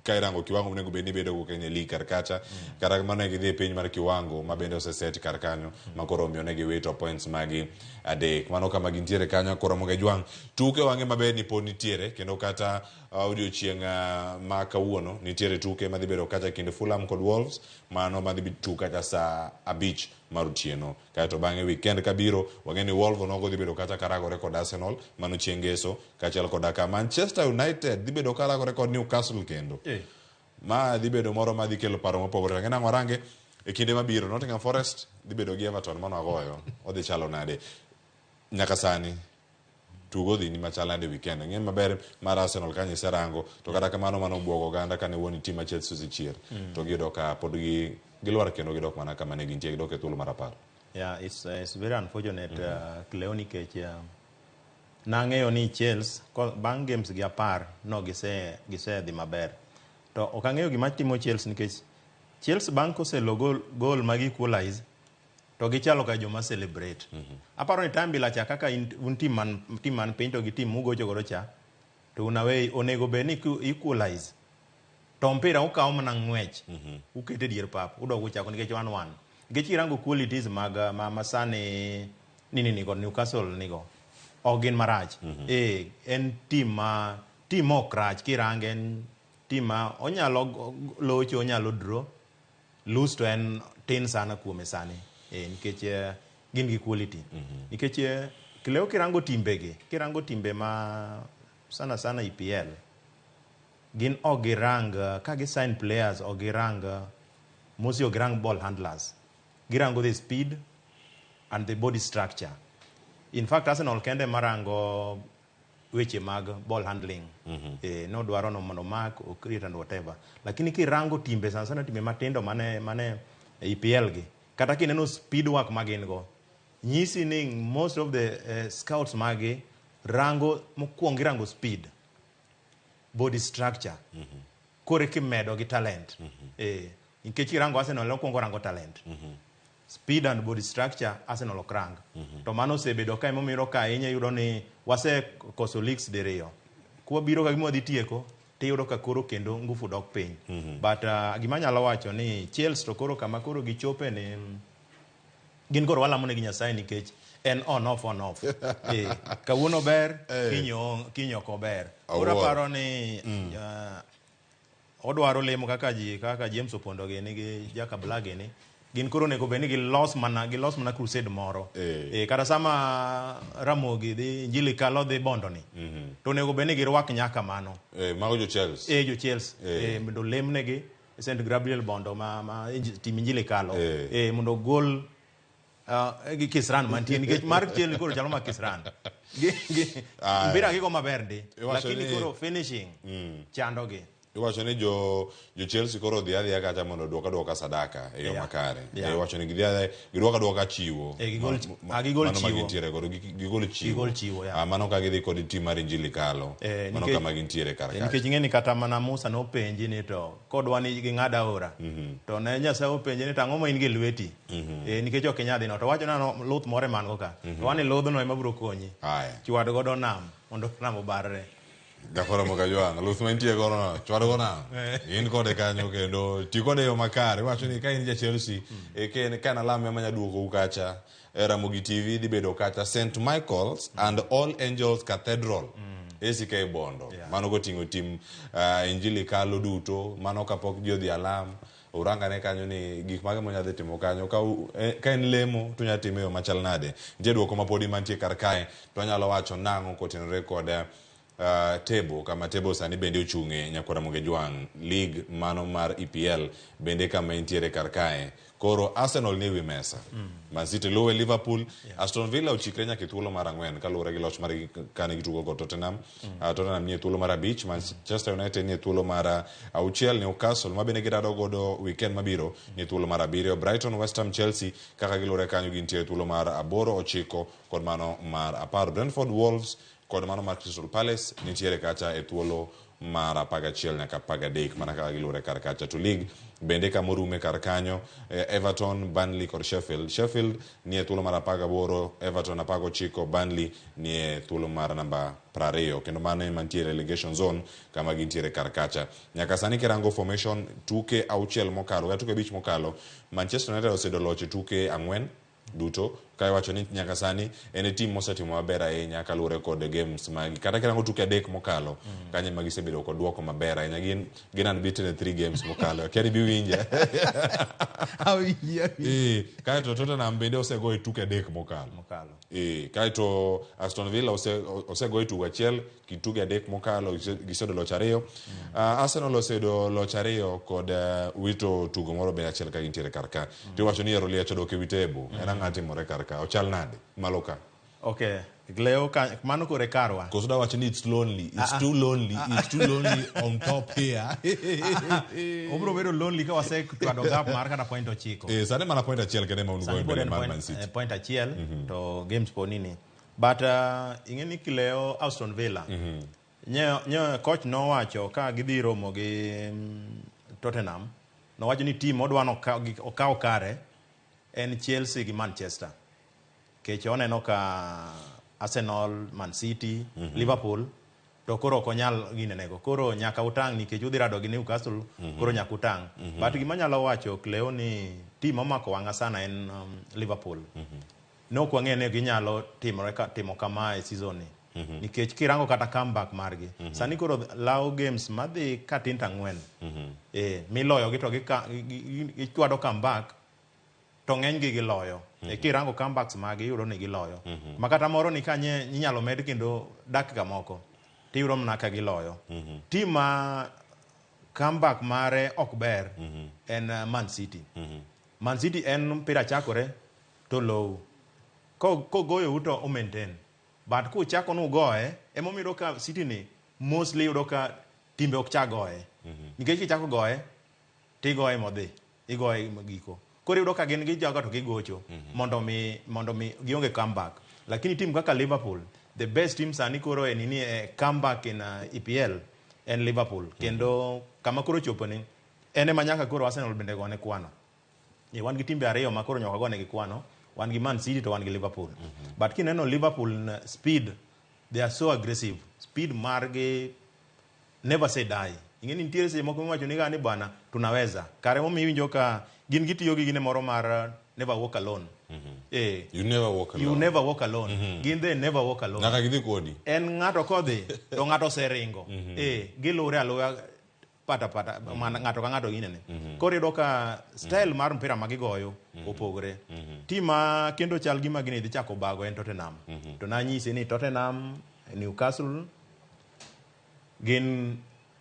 ka irango kiwango monego bed ni bedo go Kenya League kar kacha. Kata kamano ne gidhi piny mar kiwango ma bende oseset kar kanyo ma koro omiyo ne giwito points magi 3. Mano kama gintiere kanyo koro moge jwang' tuke wang'e maber ni pod nitiere kendo kata odiochieng' ma kawuono nitiere tuke madhi bedo kacha kind Fulham kod Wolves, mano madhi tugo kacha saa 5 mar otieno. Kaeto bang'e weekend kabiro wang'e ni Wolves onogo dhi bedo kacha karagore kod Arsenal mano chieng' ngeso kaachiel koda ka Manchester United dhi bedo karagore kod Newcastle kendo. Ma dhi bedo moro ma dhi kelo paro mopogore. Ang'e nang'o warange e kinde mabiro Nottingham Forest dhi bedo gi Everton mano agoyo odhi chalo nade nyaka sani tugo dhi ni machal nade weekend. Ng'e maber mar Arsenal kanyo iserango to kata kamano mano obwogo oganda kane wuon team ma Chelsea osechier to giyudo ka pod gilwar kendo gidok mana kama ne gintie, gidok e thuolo mar 10. Yeah, it's very unfortunate Cleo nikech nang'eyo ni Chelsea bang' games gi 10 no gise dhi maber. To ok ang'eyo gima timo Chelsea nikech Chelsea bang' koselo goal mag equalize to gichalo ka joma celebrate. Aparo ni time bila cha kaka un team man piny to gi team mugocho godo cha to una we onego bed ni equalize to mpira ukawo mana ng'wech ukete dier pap udok uchako nikech 1-1. Nikech irango qualities mag ma sani nini kod Newcastle nigo ok gin marach. En team ma team ok rach kirange en team ma onyalo locho, onyalo draw, lose to en tin sana kuome sani. Nikech gin gi quality. Nikech Cleo kirango timbegi, kirango timbe ma sana sana EPL gin ok girang ka gi sign players ok girang mostly ok girang ball handlers. Girango the speed and the body structure. In fact Arsenal kende marango weche mag ball handling. No dwaro no mondo mark o create and whatever. Lakini kirango timbe sana sana timbe matindo mane EPL gi kata kineno speed work magin go nyisi ni most of the scouts magi rango mokwongo girango speed, body structure. Kore kimedo gi talent. Nikech irango Arsenal okwongo rango talent. Speed and body structure Arsenal ok rang. To mano osebedo ka emomiyo ka ahinya iyudo ni wasekoso leagues diriyo. Kwabiro ka gima wadhi tieko tiyudo ka koro kendo ngufu dok piny. But gima anyalo wacho ni Chelsea to koro kama koro gichope ni gin koro walamo negi Nyasaye nikech en on off on off. Kawuono ber, kiny ok ober. Koro aparo ni odwaro lemo kaka ji kaka James Opondo gi nigi Jacob Blage ni gin koro onego bed ni gilos mana crusade moro. Kata sama Ramogi dhi Injili kalo dhi Bondo ni. To onego bed ni girwak nyaka mano. Mago jo Chelsea. Jo Chelsea. Mondo lemnegi St Gabriel Bondo ma team Injili kalo. Mondo gol gi Kisran mantie nikech mar Chelsea koro chalo ma Kisran. Mpira gigo maber ndi. Lakini koro finishing chando gi. Iwacho ni jo Chelsea koro odhi adhiya kacha mondo oduok aduoka sadaka e yo makare. Iwacho ni gidhi adhiya giduok aduoka chiwo. Eh, gigol mano ma chiwo. Gintiere godo gigol chiwo. Gigol chiwo, yeah. Ah, mano ka gidhi kod tim mar Injili Kalo. Eh, mano kama gintiere kar kacha. Nikech ing'e ni kata mana Musa nopenji ni to kodwa ni ging'ad aora, to ne Nyasaye openje ni to ang'o ma in gi lweti? Nikech ok inyal dhi no to wacho nano luth moro ema an go ka, to wani ludhno ema biro konyi Aya. chwad godo nam mondo nam obarre. Gafara Mokajwang', luth mantie godo no, chwad go nam. In kode kanyo kendo ti kode e yo makare. Iwacho ni ka in ja Chelsea, ka en alam ema nya duokou kacha, e Ramogi TV dhi bedo kacha St. Michael's and All Angels Cathedral. ACK Bondo. Mano koting'o tim Injili Kalo duto, mano kapok ji odhi alam. Urangane kanyo ni gik mage monya dhi timo kanyo ka en lemo to unya time e yo machal nade. Nitie duoko ma podi mantie kar kae to anyalo wacho nang'o kotenore kod table kama table sani bende ochung'e nyakwar Ramogi Jwang' league mano mar EPL bende kama entiere kar kae. Koro Arsenal ni ewi mesa, Man City luwe, Liverpool, Aston Villa ochikre nyaka e thuolo mar 4 kaluwore gi loch margi kane gitugo kod Tottenham. Tottenham ni e thuolo mar 5, Manchester United ni e thuolo mar 6, Newcastle ma bende girado godo weekend mabiro ni e thuolo mar 7, Brighton, West Ham, Chelsea kaka gilure kanyo gintie e thuolo mar 8, 9 kod mano mar 10. Brentford, Wolves kod mano mar Crystal Palace nitiere kacha e thuolo mar 11 nyaka 13 mana kaka gilure kar kacha. To league bende kama orume kar kanyo, Everton, Burnley kod Sheffield. Sheffield ni e thuolo mar 18, Everton 19, Burnley ni e thuolo mar namba 20, kendo mano ema nitie relegation zone kama gintiere kar kacha. Nyaka sani kirango formation tuke 6 mokalo kata tuke 5 mokalo, Manchester United oseyudo loch e tuke 4 duto, ka iwacho ni nyaka sani en e team mosetimo maber ahinya kaluwore kod games magi. Kata kirango tuke 3 mokalo, kanyo ema gisebedo kod duoko maber ahinya. Gin unbeaten e 3 games mokalo. Akia ni biwinja. Awinji, awinji. Kaeto Tottenham bende osego e tuke 3 mokalo. Mokalo. Kaeto Aston Villa osego e tugo 1, tuke 3 mokalo, giseyudo loch 2. Arsenal oseyudo loch 2 kod wito tugo moro bende achiel ka gintiere kar ka. Tiwacho ni Liech odok ewi table. En ang'o timore kar ka? Ochal nade? Malo ka. Okay, Leo ka, mano kore karwa. Koso da wacho ni it's lonely. It's too lonely. It's too lonely on top here. Obiro bedo lonely ka wasetwado gap mar kata point 9. Sani mana point 1 kende ma un go Sani pod mbele en mar point, Man City. Point 1 to games po nini. But ing'e ni Kileo Aston Villa. Nye coach nowacho ka gidhi romo gi Tottenham, nowacho ni team odwa no okaw kare en Chelsea gi Manchester. Kech oneno ka Arsenal, Man City, Liverpool to koro ok onyal ginenego. Koro nyaka utang' nikech udhi rado gi Newcastle, koro nyaka utang'. But gima anyalo wacho Cleo ni team momako wang'a sana en Liverpool. Ne ok wang'eyo ni ginyalo timo kama e season ni. Nikech kirango kata comeback margi. Sani koro lawo games madhi katin to 4. Miloyo gi to gichwado comeback to ng'eny gi giloyo. Kirango comebacks magi iyudo ni giloyo. Ma kata moro ni kanye inyalo med kendo dakika moko tiyudo mana ka giloyo. Team ma comeback mare ok ber en Man City. Man City en mpira chakore to low. Kogoyou to o maintain. But kuchako nugoye, emomiyo iyudo ka City ni mostly iyudo ka timbe ok chak goye. Nikech kichako goye, tigoye modhi, igoye giko. Koro iyudo ka gin gijoga to gigocho mondo mi gionge comeback. Lakini team kaka Liverpool, the best team sani koro en ni comeback in EPL en Liverpool. Kendo kama koro chopo ni en ema nyaka koro Arsenal bende gone kwano. Wan gi timbe 2 ma koro nyaka gone gi kwano. Wan gi Man City to wan gi Liverpool. But kineno Liverpool speed, they are so aggressive. Speed margi never say die. Ing'e ni nitiere seche moko miwacho ni ga ni bwana tunaweza. Kare momiyo iwinjo ka gin gitiyo gi gine moro mar never walk alone. You never walk alone. You never walk alone. Gin they never walk alone. Nyaka gidhi kodi. En ng'ato kodhi to ng'ato oseringo. Gilure aluwa pata pata mana ng'ato ka ng'ato ginene. Koro iyudo ka style mar mpira ma gigoyo opogore. Team ma kendo chal gima gini dhi chako bago en Tottenham. To nanyisi ni Tottenham, Newcastle gin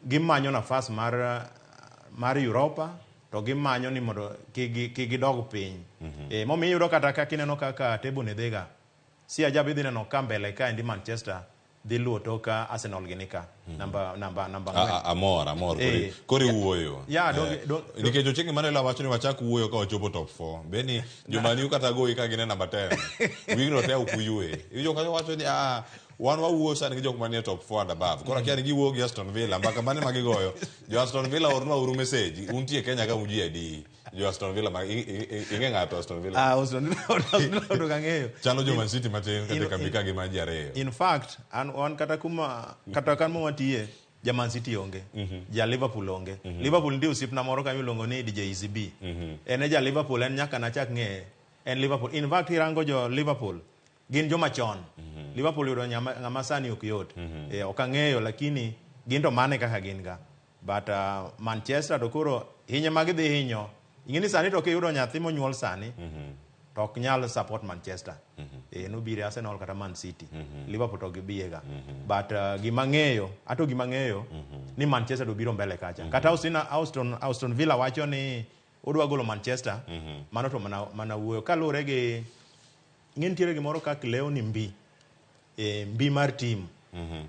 gimanyo nafas mar Europa to gimanyo ni mondo kik gidog piny. Momiyo iyudo kata ka kineno kaka table ne dhiga. Si ajabu idhi neno ka mbele ka endi Manchester dhi luwo tok Arsenal gini ka namba namba namba ang'wen. Amor amor kori, kori wuoyo. Yeah, Nikech Ochieng Emmanuel wacho ni wachak wuoyo ka wachopo top 4. Beni jomani kata goyi ka gin e namba 10. Wigno te ok uyue. Iwinjo kanyo wacho ni wan wawuoyo sani gi jok manie top 4 and above. Koro akia ni giwuoyo gi Aston Villa, mbaka mane ma gigoyo. Jo Aston Villa ornwa uru message, untie Kenya ka uji adi. Jo Aston Villa ma ing'e ng'ato Aston Villa. Aston Villa ok ang'eyo. Chalo jo Man City matin kata kambi ka gima ji ariyo. In fact, an wan kata kuma kata kama wantie ja Man City onge, ja Liverpool onge. Liverpool nitie osiepna moro kanyo iluongo ni DJ ECB. En e ja Liverpool, en nyaka nachak ng'eye. En Liverpool. In fact, irango jo Liverpool, gin joma chon. Liverpool yudo ng'ama sani ok yot. Ok ang'eyo lakini gin to mane kaka gin ga. But Manchester to koro hinye ma gidhi hinyo. Ing'e ni sani to kiyudo nyathi monyuol sani, to ok nyal support Manchester. Nobiro e Arsenal kata Man City. Liverpool to gibiega. But gima ng'eyo, ato gima ng'eyo ni Manchester to biro mbele kacha. Kata Aston Villa wacho ni odwa golo Manchester, mano to mana wuoyo. Kaluwore gi ing'e nitiere gimoro kaka leo ni mbi. Mbi mar team.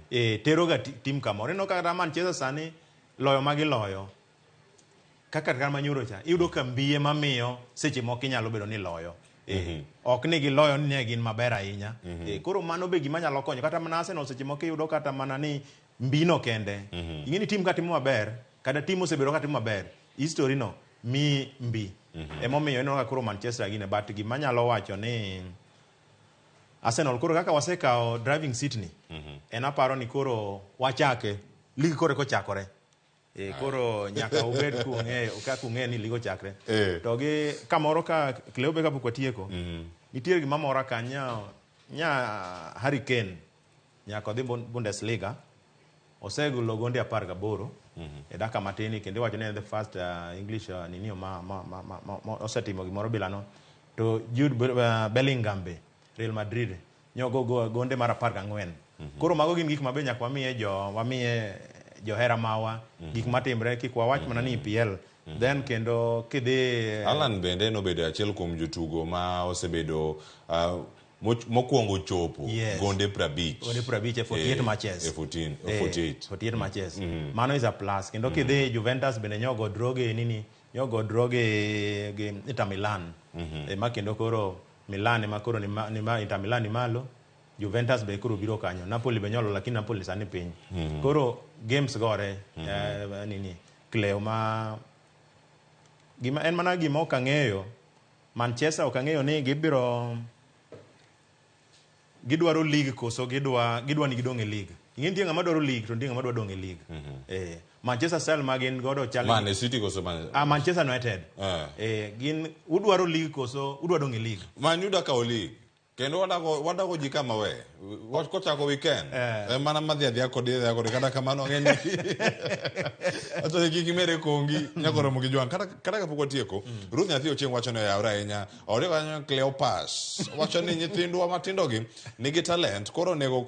Tero ga team kamoro. Ineno kata Manchester sani loyo magiloyo. Kaka kata manyoro cha, iyudo ka mbi ema miyo seche moko inyalo bedo ni loyo. Ok ni giloyo ni ne gin maber ahinya. Koro mano be gima nyalo konyo. Kata mana Arsenal seche moko iyudo kata mana ni mbino kende. Ing'e ni team ka timo maber, kata team osebedo ka timo maber, history no mi mbi. Emomiyo ineno ka koro Manchester gine, but gima nyalo wacho ni Arsenal koro kaka wasekawo driving seat ni, en aparo ni koro wachake, league koro kochakore. Koro nyaka ubed kung'eyo, kaka ung'eyo ni league ochakre. To gi kamoro ka Cleo be kapok watieko, nitiere gima mora ka nya Harry Kane nyaka odhi Bundesliga, osegolo gonde 18 e dakika matin, kendo iwacho ni en the first English ninio ma osetimo gimoro bilano. To Jude Bellingham be Real Madrid nyogo gonde mar 14. Koro mago gin gik mabe nyaka wamiye johera mawa, gik matimre kik wawach mana ni EPL. Then kendo kidhi Alan bende nobedo achiel kuom jotugo ma osebedo mokwongo chopo gonde 50. Gonde 50 e 48 matches. E 48. 48 matches. Mano is a plus. Kendo kidhi Juventus bende nyogo draw gi nini, nyogo draw gi Inter Milan. Ma kendo koro Milan ema koro ni ma Inter Milan ni malo, Juventus be koro biro kanyo. Napoli be nyolo, lakini Napoli sani piny. Koro games gore, nini, Cleo ma gima en mana gima ok ang'eyo. Manchester ok ang'eyo ni gibiro gidwaro league koso gidwa ni gidong' e league. Ing'e nitie ng'ama dwaro league to nitie ng'ama dwa dong' e league. Manchester style ma gin godo chal Man City koso Man Manchester United. Gin udwaro league koso udwa dong' e league. Man U kawo league. Kendo wadago ji kama we. Kochako weekend. Mana madhi adhiya kodi adhiya kodi kata kamano ang'e ni. Acho ni kik imere kongi nyaka romo gi jwang'. Kata kapok watieko, Ruth nyathi Ochieng' wacho ni oyawre ahinya. Oriwo kanyo Cleopas. Wacho ni nyithindwa matindogi nigi talent, koro onego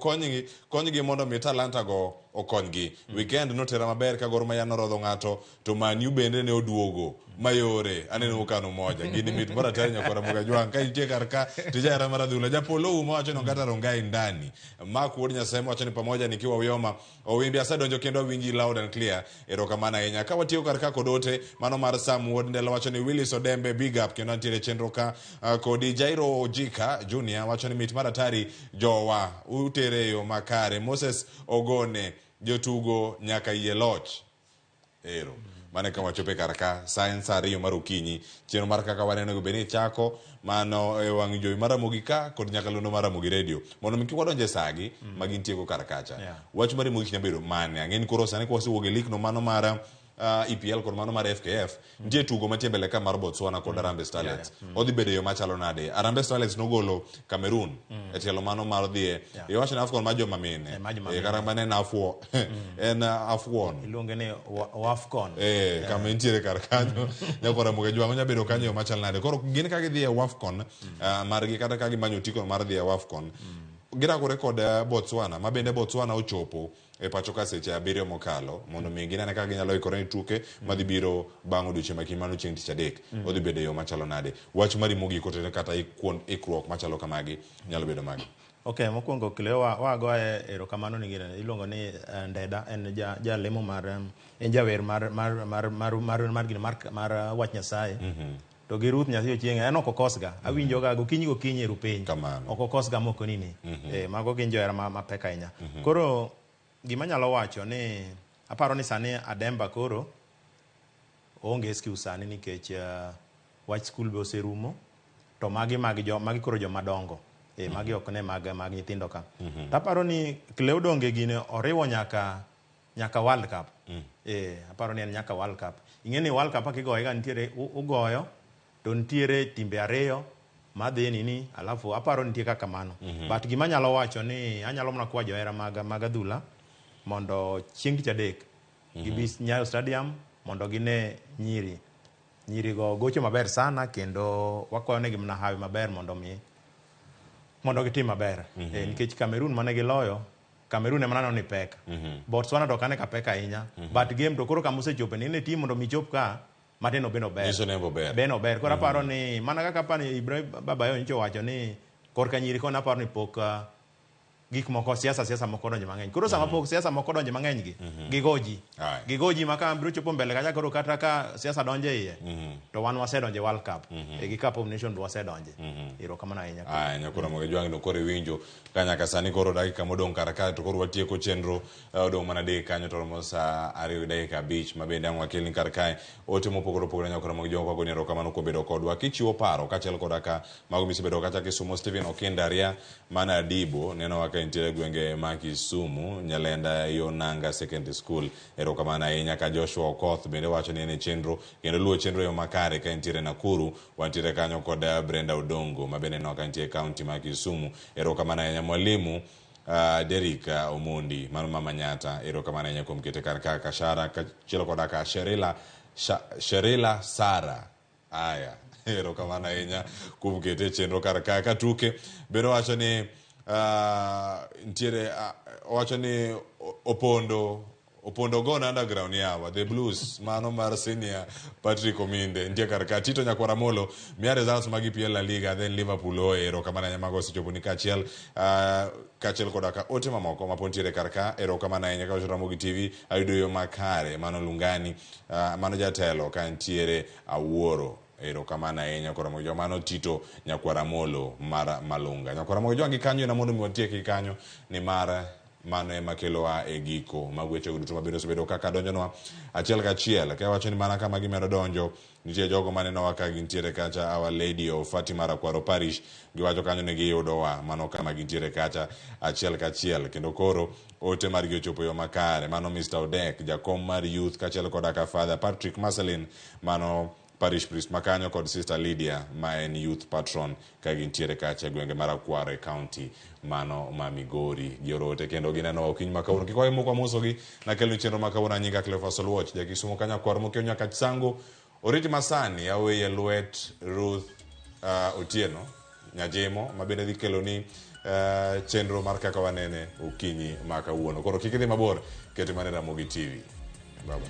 konygi mondo mi talanta go okonygi. Weekend notera maber ka Gor Mahia norodho ng'ato, to Man U bende ne oduogo mayore. Aneno kano moja. Gini mit moro atari nyakora Ramogi Jwang'. Ka nitie kar ka tijahera mar adhula. Japolo uma wacho ni Ongata Rongai ndani. Mark Wuod Nyasaye wacho ni pamoja nikiwa Uyoma. Owimbi asedonjo kendo awinji loud and clear. Erokamano ahinya. Ka watiyo kar ka kod ote, mano mar Sam Wuod Ndelo wacho ni Willis Odembe big up kendo antiere chenro ka kodi Jairo Ojika Junior wacho ni mit mar atari jowa utere e yo makare. Moses Ogone jotugo nyaka yie loch. Ero. Mane kama wachope kar ka, sa en sa 2 mar okinyi. Chenro mar kaka waneno go bende chako mano e wang' jowi mar Ramogi ka kod nyakalondo mar Ramogi Radio. Mondo mi kik wadonje sagi ma gintieko kar kacha. Wach mari mogik nyalo bedo mane? Ang'e ni koro sani kwasewuok e lig no mano mar EPL kod mano mar FKF, nitie tugo mantie mbele ka mar Botswana kod Harambee Starlets. Odhi bedo e yo machalo nade? Harambee Starlets nogolo Cameroon e tielo mano mar dhi e iwacho ni AFCON mar joma mine. Mar joma mine. Kata mana en afuo. En AFCON. Iluonge ni WAFCON. Kama entiere kar kanyo. Nyakora Ramogi Jwang' onya bedo kanyo e yo machalo nade? Koro gin ka gidhi e WAFCON, margi kata ka gimanyo otiko mar dhi e WAFCON, girakore kod Botswana, ma bende Botswana ochopo e pacho ka seche 7 mokalo mondo mi ginene kaka ginyalo ikore ne tuke madhi biro bang' odiochieng' ma kiny, mano chieng' tich adek. Odhi bedo e yo machalo nade? Wach mari mogik otenore kata ikruok machalo kamagi nyalo bedo magi? Okay, mokwongo Cleo wagoye erokamano ni gine iluongo ni Ndeda en jalemo mar en jawer mar mar mar mar mar mar gine mar mar wach Nyasaye. To gi Ruth Nyathi Ochieng' en ok okosga. Awinjoga gokinyi gokinyi e rupiny. Kamano. Ok okosga moko nini. Mago gin johera mapek ahinya. Koro gima anyalo wacho ni aparo ni sani Ademba koro oonge excuse sani nikech wach skul be oserumo to magi mag jo magi koro joma dongo. Magi ok ne mag nyithindo ka. To aparo ni Cleo Donge gini oriwo nyaka World Cup. Aparo ni en nyaka World Cup. Ing'e ni World Cup kigoye ga nitiere ugoyo to nitiere timbe ariyo madhi nini alafu aparo nitie kaka mano. But gima anyalo wacho ni anyalo mana kwa johera mag adhula mondo chieng' tich adek gibi Nyayo Stadium mondo gine nyiri. Nyirigo gocho maber sana kendo wakwayo negi mana hawi maber mondo gitim maber. Nikech Cameroon mane giloyo, Cameroon ema naneno ni pek. Botswana to ok ane ka pek ahinya. But game to koro kama osechope ni ne team mondo mi chop ka matin ben ober. Nyiso ni ober. Ben ober. Koro aparo ni mana kaka aparo ni Ibrahim Babayo nyocha owacho ni korka nyiri koni aparo ni pok gik moko siasa moko donjo mang'eny. Koro sama pok siasa moko donjo mang'eny gi, gigo ji. Gigo ji ma ka biro chopo mbele kacha koro kata ka siasa donjo e iye, to wan wasedonjo e World Cup. E gi Cup of Nation be wasedonje. Erokamano ahinya. Aya, nyakora Ramogi Jwang' no koro iwinjo ka nyaka sani koro dakika modong' kar kae to koro watieko chenro odong' mana dek kanyo to romo saa 2:05 ma bende ang' wakelni kar kae ote mopogore opogore nyakora Ramogi Jwang' kwagoni erokamano kuom bedo kodwa kichiwo paro kaachiel koda ka mago misebedo kacha Kisumo Stephen Okinda Aria mana Adibo nenowa ka entiere e gwenge ma Kisumu Nyalenda yo Nanga Secondary School erokamano ahinya ka Joshua Okoth bende wacho ni en e chenro kendo luwo chenro e yo makare ka entiere Nakuru wantiere kanyo kod Brenda Odongo ma bende nenowa ka entie e county ma Kisumu erokamano ahinya mwalimu Derrick Omondi mano mama Nyata erokamano ahinya kuom kete kar ka Kashara kachielo koda ka Sherila Sara aya erokamano ahinya kuom kete e chenro kar ka ka tuke bende owacho ni nitiere owacho ni Opondo gone underground yawa the blues mano mar senior Patrick Ominde nitie kar ka Tito Nyakwara Molo miya results mag EPL La Liga then Liverpool oye erokamano ahinya mago osechopo ni kaachiel kaachiel koda ka ote mamoko mapod nitiere kar ka erokamano ahinya ka Ramogi TV ayudo yo makare mano Lungani mano jatelo ka nitiere Awuoro erokamano ahinya koro Ramogi mano Tito Nyakwara Molo mar Malunga Nyakwara Ramogi Jwang' gi kanyo ena mondo mi watieki kanyo nimar mano ema kelowa e giko mag wechego duto mabende osebedo kaka donjonwa achiel kachiel ka iwacho ni mana kama gimedo donjo nitie jogo manenowa ka gintiere kacha Our Lady of Fatima Rakwaro Parish giwacho kanyo ni giyudowa mano kama gintiere kacha achiel kachiel kendo koro ote margi ochopo yo makare mano Mr. Odek jakom mar youth kaachiel koda ka Father Patrick Marcelin mano parish priest makanyo kod Sister Lydia ma en youth patron ka gintiere kacha e gwenge mar Akwaro e county mano ma Migori gioro ote kendo gineno okinyi ma kawuono kik wawe wamosogi nakeloni chenro ma kawuono anyinga Cleophas Oluoch jakisumo ka nyakwar mokiewo nyaka Chisango oriti masani aweye lwet Ruth Otieno Nyajemo ma bende dhi keloni chenro mar kaka wanene okinyi ma kawuono koro kik idhi mabor kete mana e Ramogi TV baba.